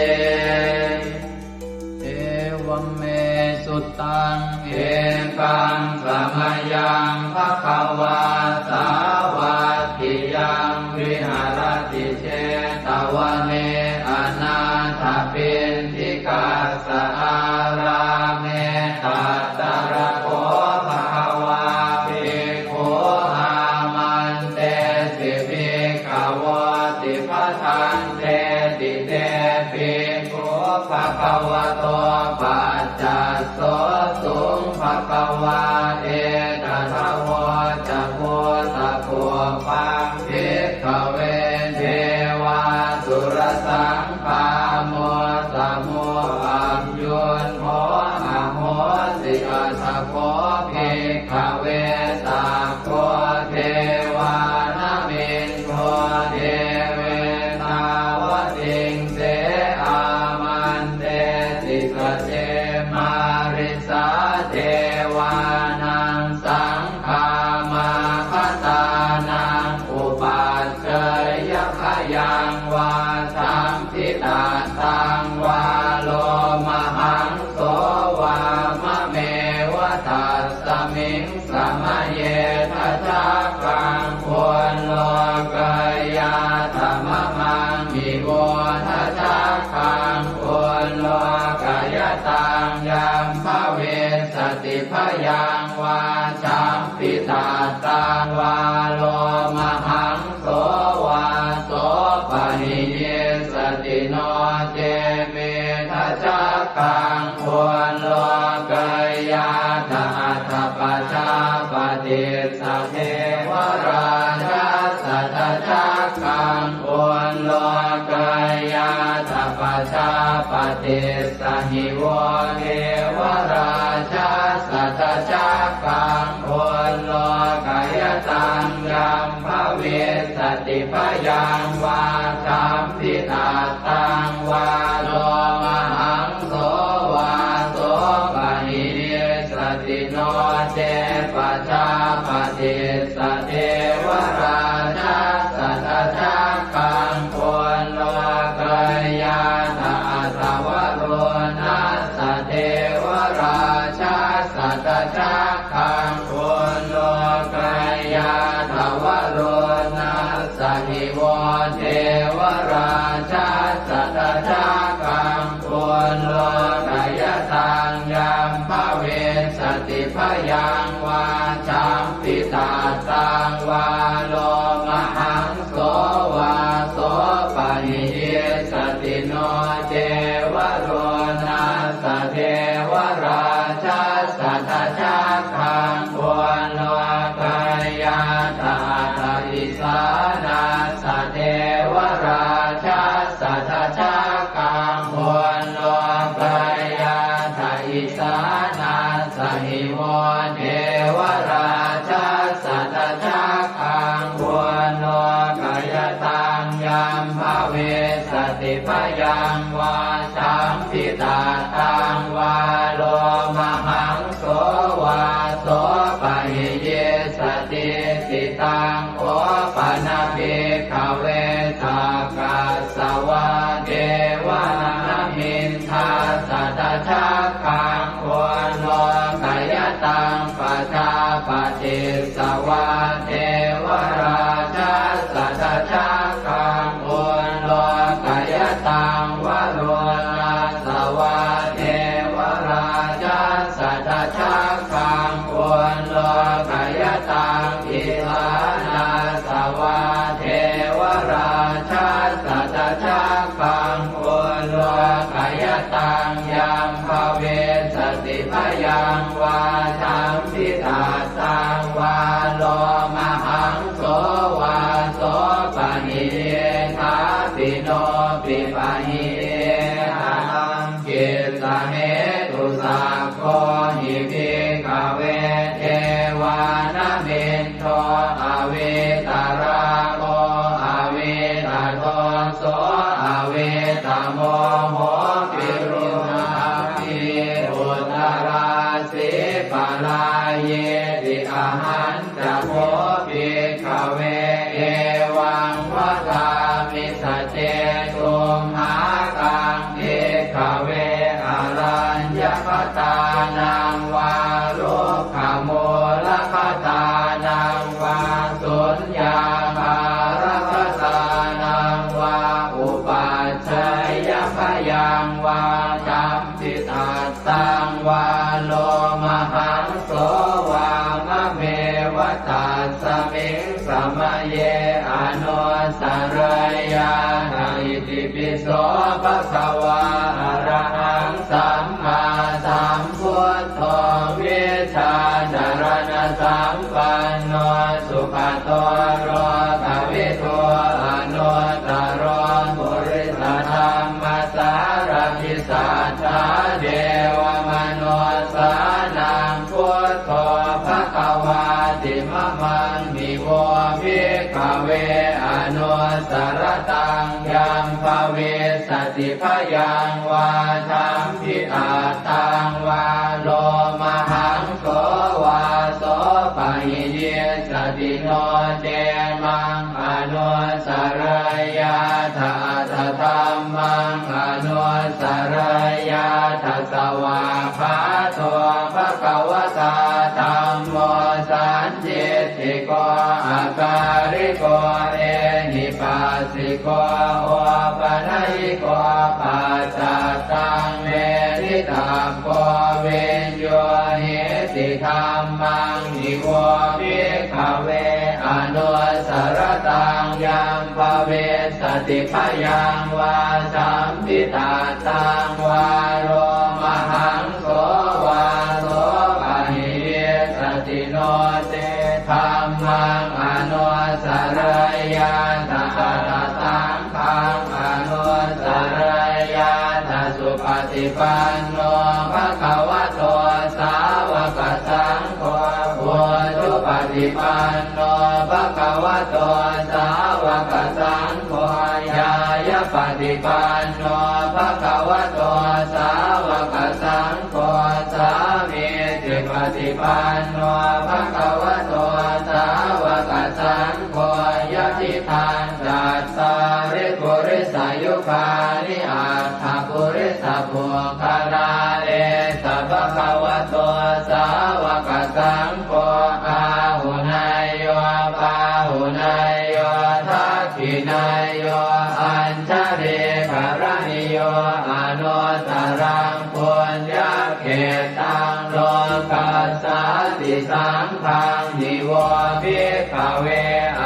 Evaṃ me sutaṃ. Ekaṃ samayaṃ bhagavā sāvatthiyaṃ viharati jetavane anāthapiṇḍikassa ārāme. Tatra kho bhagavā bhikkhū āmantesi bhikkhavoti. Bhadanteti te bhikkhū bhagavato paccassosuṃ. Bhagavā etadavoca. Bhūtapubbaṃ bhikkhave devāsurasaṅgāmo, samūham yutthō ahosi. Atha kho bhikkhave sakko devānamindo devetāvatiṃse āmantesi. Sace mārisā devānaṃ saṅgāmā bhadānaṃ upajjheyya, bhayaṃ vā sampittattaṃ vā lomahaṃso vā mameva tasmiṃ samaye. Dhajaggaṃ ullokayātha mamaṃ ivo, dhajaggaṃ ullokayataṃ yaṃ bhavissati bhayaṃ vā sampittattaṃ vā lomahaṃso vā sopahiyissati. No ce me dhajaggaṃ ullokayātha, atha pajāpatissa devarājassa dhajaggaṃ ullokayātha, pajāpatissa hi vo devarājassa dhajaggaṃ ullokayataṃ yaṃ bhavissati bhayaṃ vā sampittattaṃ vā lomahaṃso vā sopahiyissati. No ce pajāpatissa devarājassa dhajaggaṃ ullokayātha, atha varuṇassa devarājassa dhajaggaṃ ullokayātha, varuṇassa hi vo devarājassa dhajaggaṃ ullokayataṃ yaṃ bhavissati bhayaṃ vā sampittattaṃ vā lomahaṃso vā sopahiyissati. No ce varuṇassa devarājassa dhajaggaṃ ullokayātha, atha isānassa devarājassa dhajaggaṃ ullokayātha, isānassa hi vo devarājassa dhajaggaṃ ullokayataṃ yaṃ bhavissati bhayaṃ vā sampittattaṃ vā lomahaṃso vā sopahiyissati. jambitattaṃ vā lomahaṃso vā sopahi iddhāpi nopi pahi iddha taṃ kissa hetu. Sakko hi bhikkhave devānamin do avītarāgo avītadoso avītamoho virūḷhapī uttarāsī parāyīti. Ahañca kho bhikkhave evaṃ vadāmi saccesumhākaṃ bhikkhave araññagatānaṃ vā rukkhamūlagatānaṃ vā suññāgāragatānaṃ vā upajjeyya bhayaṃ vā jambitattaṃ vā lomahaṃso vā mameva tasmiṃ samaye anussarayyātha. Itipi so bhagavā arahaṃ sammāsambuddho vijjācaraṇasampanno sugato lokavidū anuttaro purisadammasārathi satthā devamanussānaṃ buddho bhagavāti. Mamaṃ hi vo bhikkhave anussarattaṃ yaṃ bhavissati bhayaṃ vā jambitattaṃ vā lomahaṃso vā sopahi issati no ce maṃ anussarayyātha atha dhammaṃ anussarayyātha. Svākkhāto bhagavatā dhammo sandiṭṭhiko akāliko ehipassiko opanayiko paccattaṃ veditabbo viññūhīti. Dhammaṃ hi vo bhikkhave anussarattaṃ yaṃ bhavissati bhayaṃ vā jambitattaṃ vā lomahaṃso vā sopahi issati no ce dhammaṃ anussarayyātha atha saṅghaṃ anussarayyātha. Supaṭipanno bhagavato sāvakasaṅgho ujupaṭipanno bhagavato sāvakasaṅgho ñāyapaṭipanno bhagavato sāvakasaṅgho sāmīcipaṭipanno bhagavato sāvakasaṅgho yadidaṃ cattāri purisayugāni aṭṭha purisapuggalā esa bhagavato sāvakasaṅgho āhuneyyo pāhuneyyo dakkhiṇeyyo añjalikaraṇīyo anuttaraṃ puññakkhettaṃ lokassāti. Saṅghaṃ hi vo bhikkhave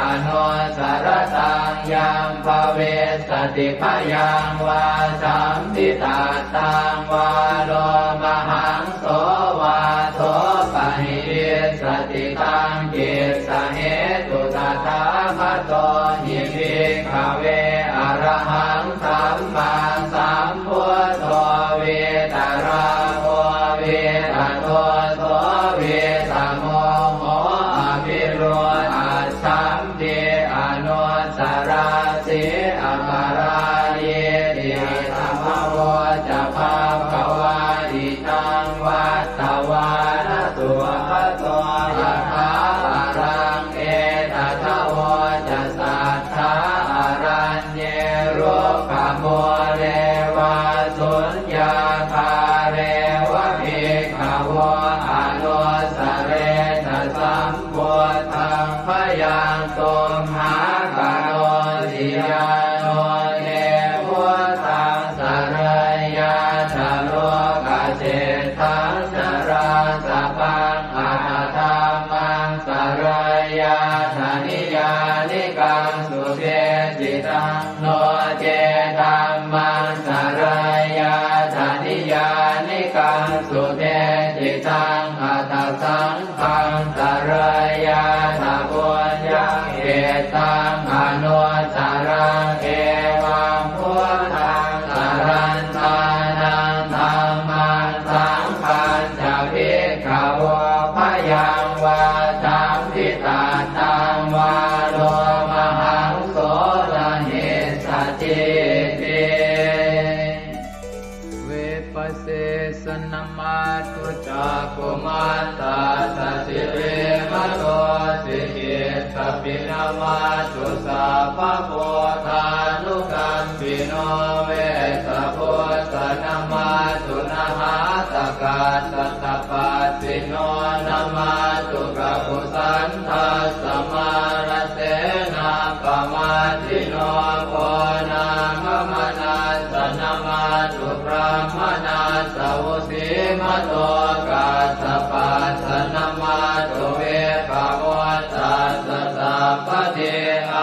anussarattaṃ yaṃ bhavissati bhayaṃ vā jambitattaṃ vā lomahaṃso vā sopahi issati taṃ kissa hetu. Tathāgato hi bhikkhave arahaṃ sammāsambuddho vītarāgo vītadoso vītamoho avirūḷhaccham pi anusarāsi aparājīti. Idamavoca bhagavā idaṃ vattavāna sugato yathā araṃ etadavoca satthā araññe rukkhamūle vā suññāgāre va bhikkhavo anussarena sam buddhaṃ bhayaṃ tumhākarosi. Yāno te buddhaṃ sarayyātha lokaseṭṭhaṃ narāsabhaṃ atha dhammaṃ sarayyātha niyyānikaṃ sudesitaṃ no ce dhammaṃ sarayyātha niyyānikaṃ sudesitaṃ taṃ anuttaraṃ. Evaṃ buddhaṃ sarantānaṃ dhammaṃ saṅghañca bhikkhavo bhayaṃ vā champi tattaṃ vā lomahaṃso na hessatīti. Vippassissa namatthu cakkhumantassa sirīmato, sikhīttapi namatthu sabbabuddhānukampino, vessabhussa namatthu nhātakassa tapassino, namatthu kakusandhassa mārasenappamaddino, konāgamanassa namatthu brāhmaṇassa vusīmato, kassapassa namatthu vippamuttassa sabbadhi,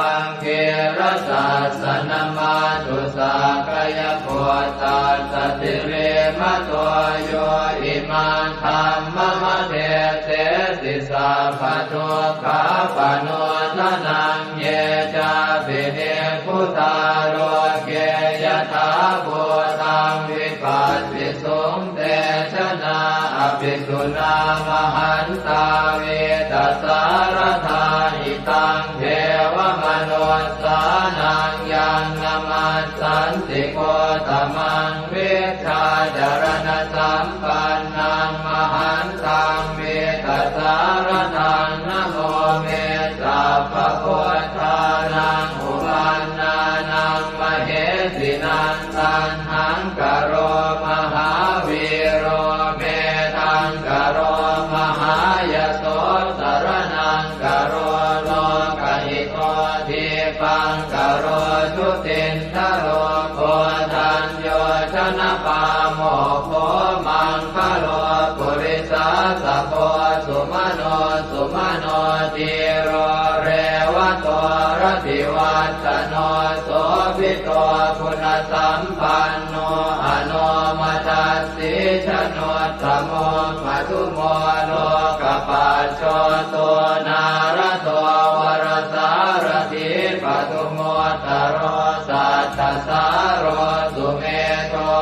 aṅgīrasassa namatthu sakyaputtassa sirīmato, yo imaṃ dhammamadesesi sabbadukkhāpanūdanaṃ. Ye cāpi nibbutā loke yathābhūtaṃ vipassisuṃ, te janā apisuṇā mahantā vītasāradā. Hitaṃ devamanussānaṃ yaṃ namassanti gotamaṃ, vijjācaraṇasampannaṃ mahantaṃ vītasāradaṃ. Namo me sabbabuddhānaṃ uppannānaṃ mahesinaṃ, taṇhaṅkaro mahāvīro medhaṅkaro mahāyaso, saraṇaṅkaro lokahito, dīpaṅkaro jutindharo, koṇḍañño janapāmokkho, maṅgalo purisāsabho, sumano sumano dhīro revato rativaḍḍhano, sobhito guṇasampanno anomadassī januttamo, madhumo lokapajjoto nārado varasārathī, padumu ttaro sattasāro sumedho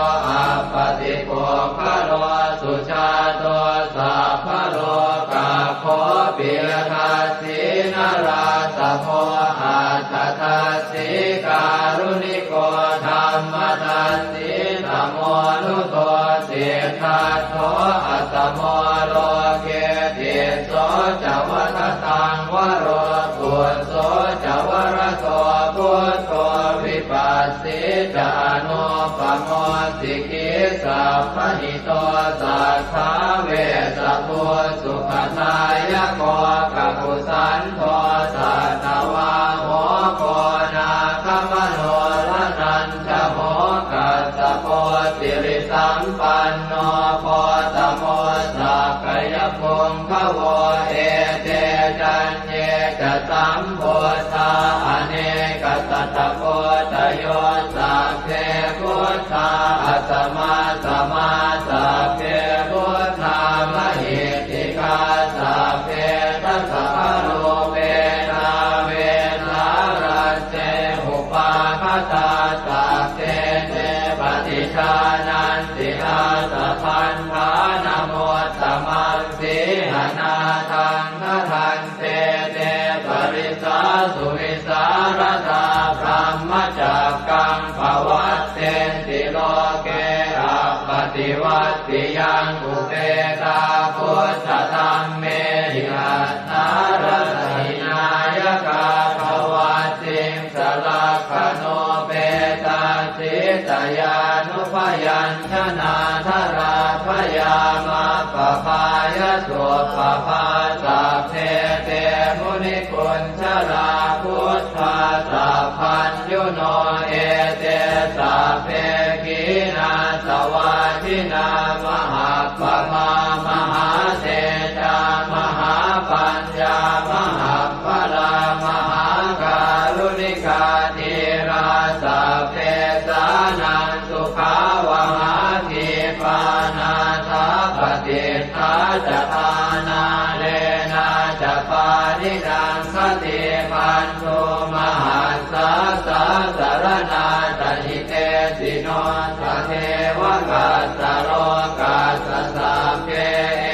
appatipuggalo, sujāto sabbalokaggo piyadassī narāsabho, atthadassī kāruṇiko dhammadassi tamonudo, siddhattho asamo loke tisso ca vadataṃ varo, phusso ca varado buddho vipassi ca anūpamo, sikhī sabbahito satthā vessabhū sukhadāyako, kakusandho satthavāho koṇāgamano raṇañjaho, kassapo sirisampanno gotamo sakyapuṅgavo, ete caññe ca sambuddhā anekasatakoṭayo, sabbe buddhā asamassamā sabbe buddhā mahiddhikā, sabbe dasabalūpetā vesālā se upāgatā, sabbe te paṭijānanti ātabandhanamuttamaṃ, sīhanāthaṃ khaṇḍante te parisāsu vī sāradā, brahmacakkaṃ pavattenti loke appaṭivattiyaṃ, upetā buddhadhammehi attarata hināyakā, dvattiṃsalakkhaṇūpetā sītayānubyañ janā, jalābuyā majjhaphā supaphā, sabbe te munikuñjarā, buddhā sabbaññuno, ete sabbe khīṇāsavā jinā, mahappaṇṇā mahātejā, mahāpaññā maha balā, mahākāruṇikā dhīrā, sabbesānaṃ sukhāvahā, khipā nāthapaṭiṭṭhā ca ṭhānā, leṇā ca pāṇinaṃ Te bandhū mahassāsā saraṇā ca hitesino, sadevakassa lokassa sabbe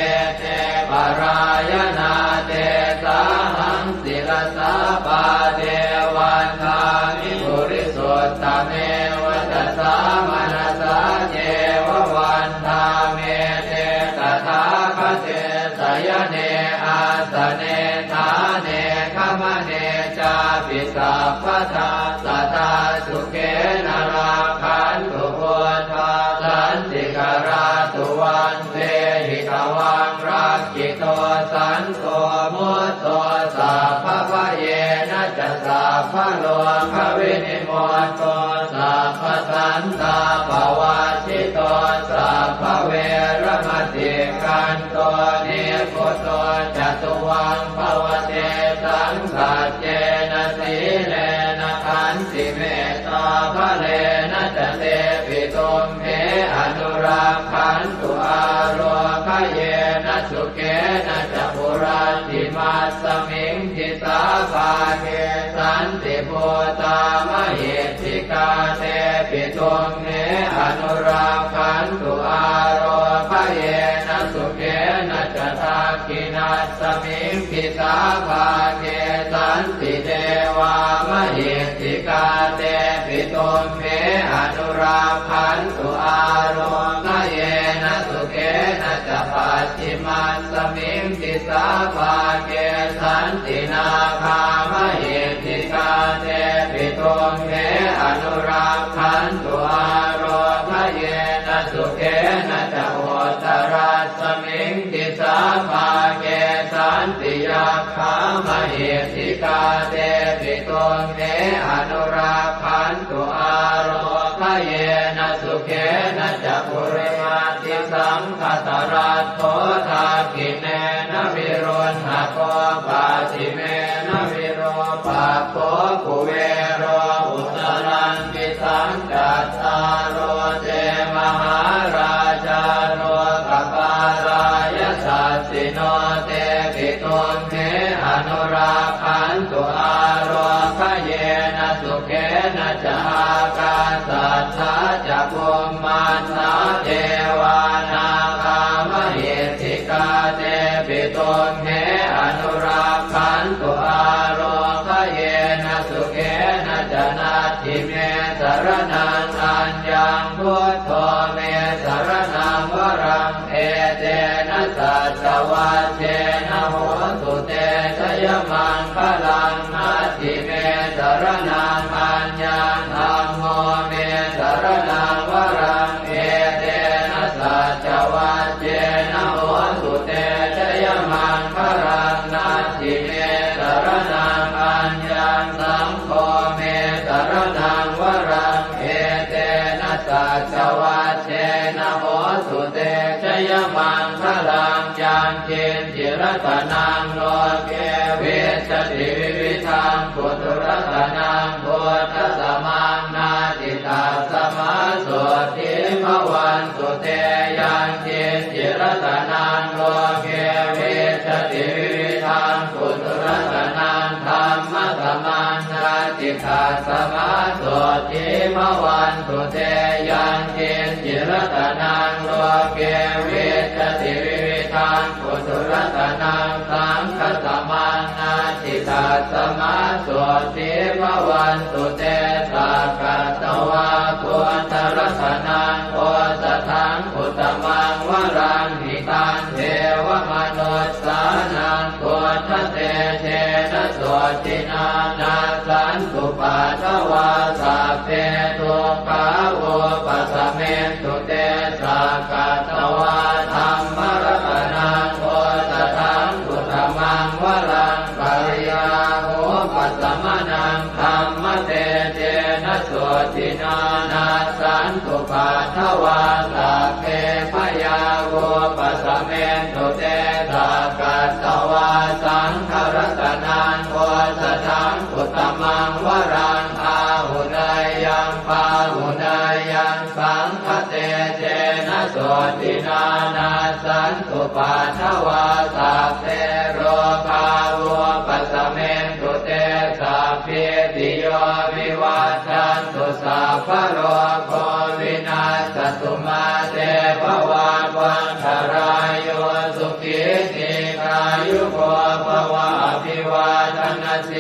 ete parāyanā, tesāhaṃ sirasā pāde vandāmi purisottame. Vacasā manasā ceva vandāmete tathāgate, sayane āsane ṭhāne gamane cāpi sabbadā, sadā sukhena rakkhantu buddhā santikarā. Tuvaṃ vehi tvaṃ rakkhito santo mutto, sabbabhayena ca sabbarogavinimutto, sabbasantāpavajjito, sabbaveramatikkanto nibbuto ca tuvaṃ bhavatesaṃ. Saccena sīlena khantimettābalena ca devi tumhe anurakkhantu, ārogyena sukhena ca puratthimasmiṃ disābhāge santibhūtā mahiddhikā, tepi tumhe anurakkhantu, ārogyena sukhena ca dakkhiṇasmiṃ disābhāge santidevā mahiddhikā, tepi tumhe anurakkhantu, ārogyena sukhena ca pacchimasmiṃ disābhāge santi nāgā mahiddhikā, tepi tumhe anurakkhantu, ārogyena sukhena ca uttarasmiṃ disābhāge santi yakkhā mahiddhikā, tepi tumhe anurakkhantu, ārogyena sukhena ca purimaṃ disaṅkhasarattho dakkhiṇena viruḷhako pacchimena virūpakkho kuvero uttaraṃ disaṃ. Cattāro te mahārājā lokapālā yasassino, tepi tumhe anurakkhantu, ārogyena sukhena ca. Ākāsaṭṭhā ca bhummaṭṭhā devā nāgā mahiddhikā, tepi tumhe anurakkhantu, ārogyena sukhena ca. Natthi me saraṇaṃ aññaṃ, buddho me saraṇaṃ varaṃ, etena saccavajjena hotu te jayamaṅgalaṃ. Natthi me saraṇaṃ aññaṃ, dhammo me saraṇaṃ varaṃ, etena saccavajjena hotu te jayamaṅgalaṃ. Natthi me saraṇaṃ aññaṃ, saṅgho me saraṇaṃ varaṃ, etena saccavajjena hotu te jayamaṅgalaṃ. Yaṅkiñci ratanaṃ loke vijjati vividhaṃ puthu, ratanaṃ buddhasamaṃ natthi, tasmā sotthī bhavantu te. Yaṅkiñci ratanaṃ loke vijjati vividhaṃ puthu, ratanaṃ dhammasamaṃ natthi, tasmā sotthī bhavantu te. Yaṅkiñci ratanaṃ loke vijjati vividhaṃ puthu, ratanaṃ saṅghasamaṃ natthi, tasmā sotthī bhavantu te. Sakkatvā buddharatanaṃ osathaṃ uttamaṃ varaṃ, hitaṃ devamanussānaṃ buddhatejena sotthinā, nassantupaddavā sabbe dukkhā vūpasamentu te. Sakkatvā dhammaratanaṃ osathaṃ uttamaṃ varaṃ, bhayāvūpasamanaṃ dhammatejena sotthinā, nassantupaddavā sabbe bhayā vūpasamentu te. Sakkatvā saṅgharatanaṃ osathaṃ uttamaṃ varaṃ, āhuneyyaṃ pāhuneyyaṃ saṅghatejena sotthinā, nassantupaddavā sabbe rogā vūpasamentu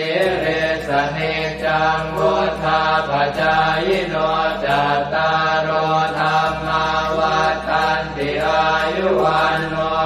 sīlissa niccaṃ vuḍḍhāpacāyino, cattāro dhammā vaḍḍhanti: āyu vaṇṇo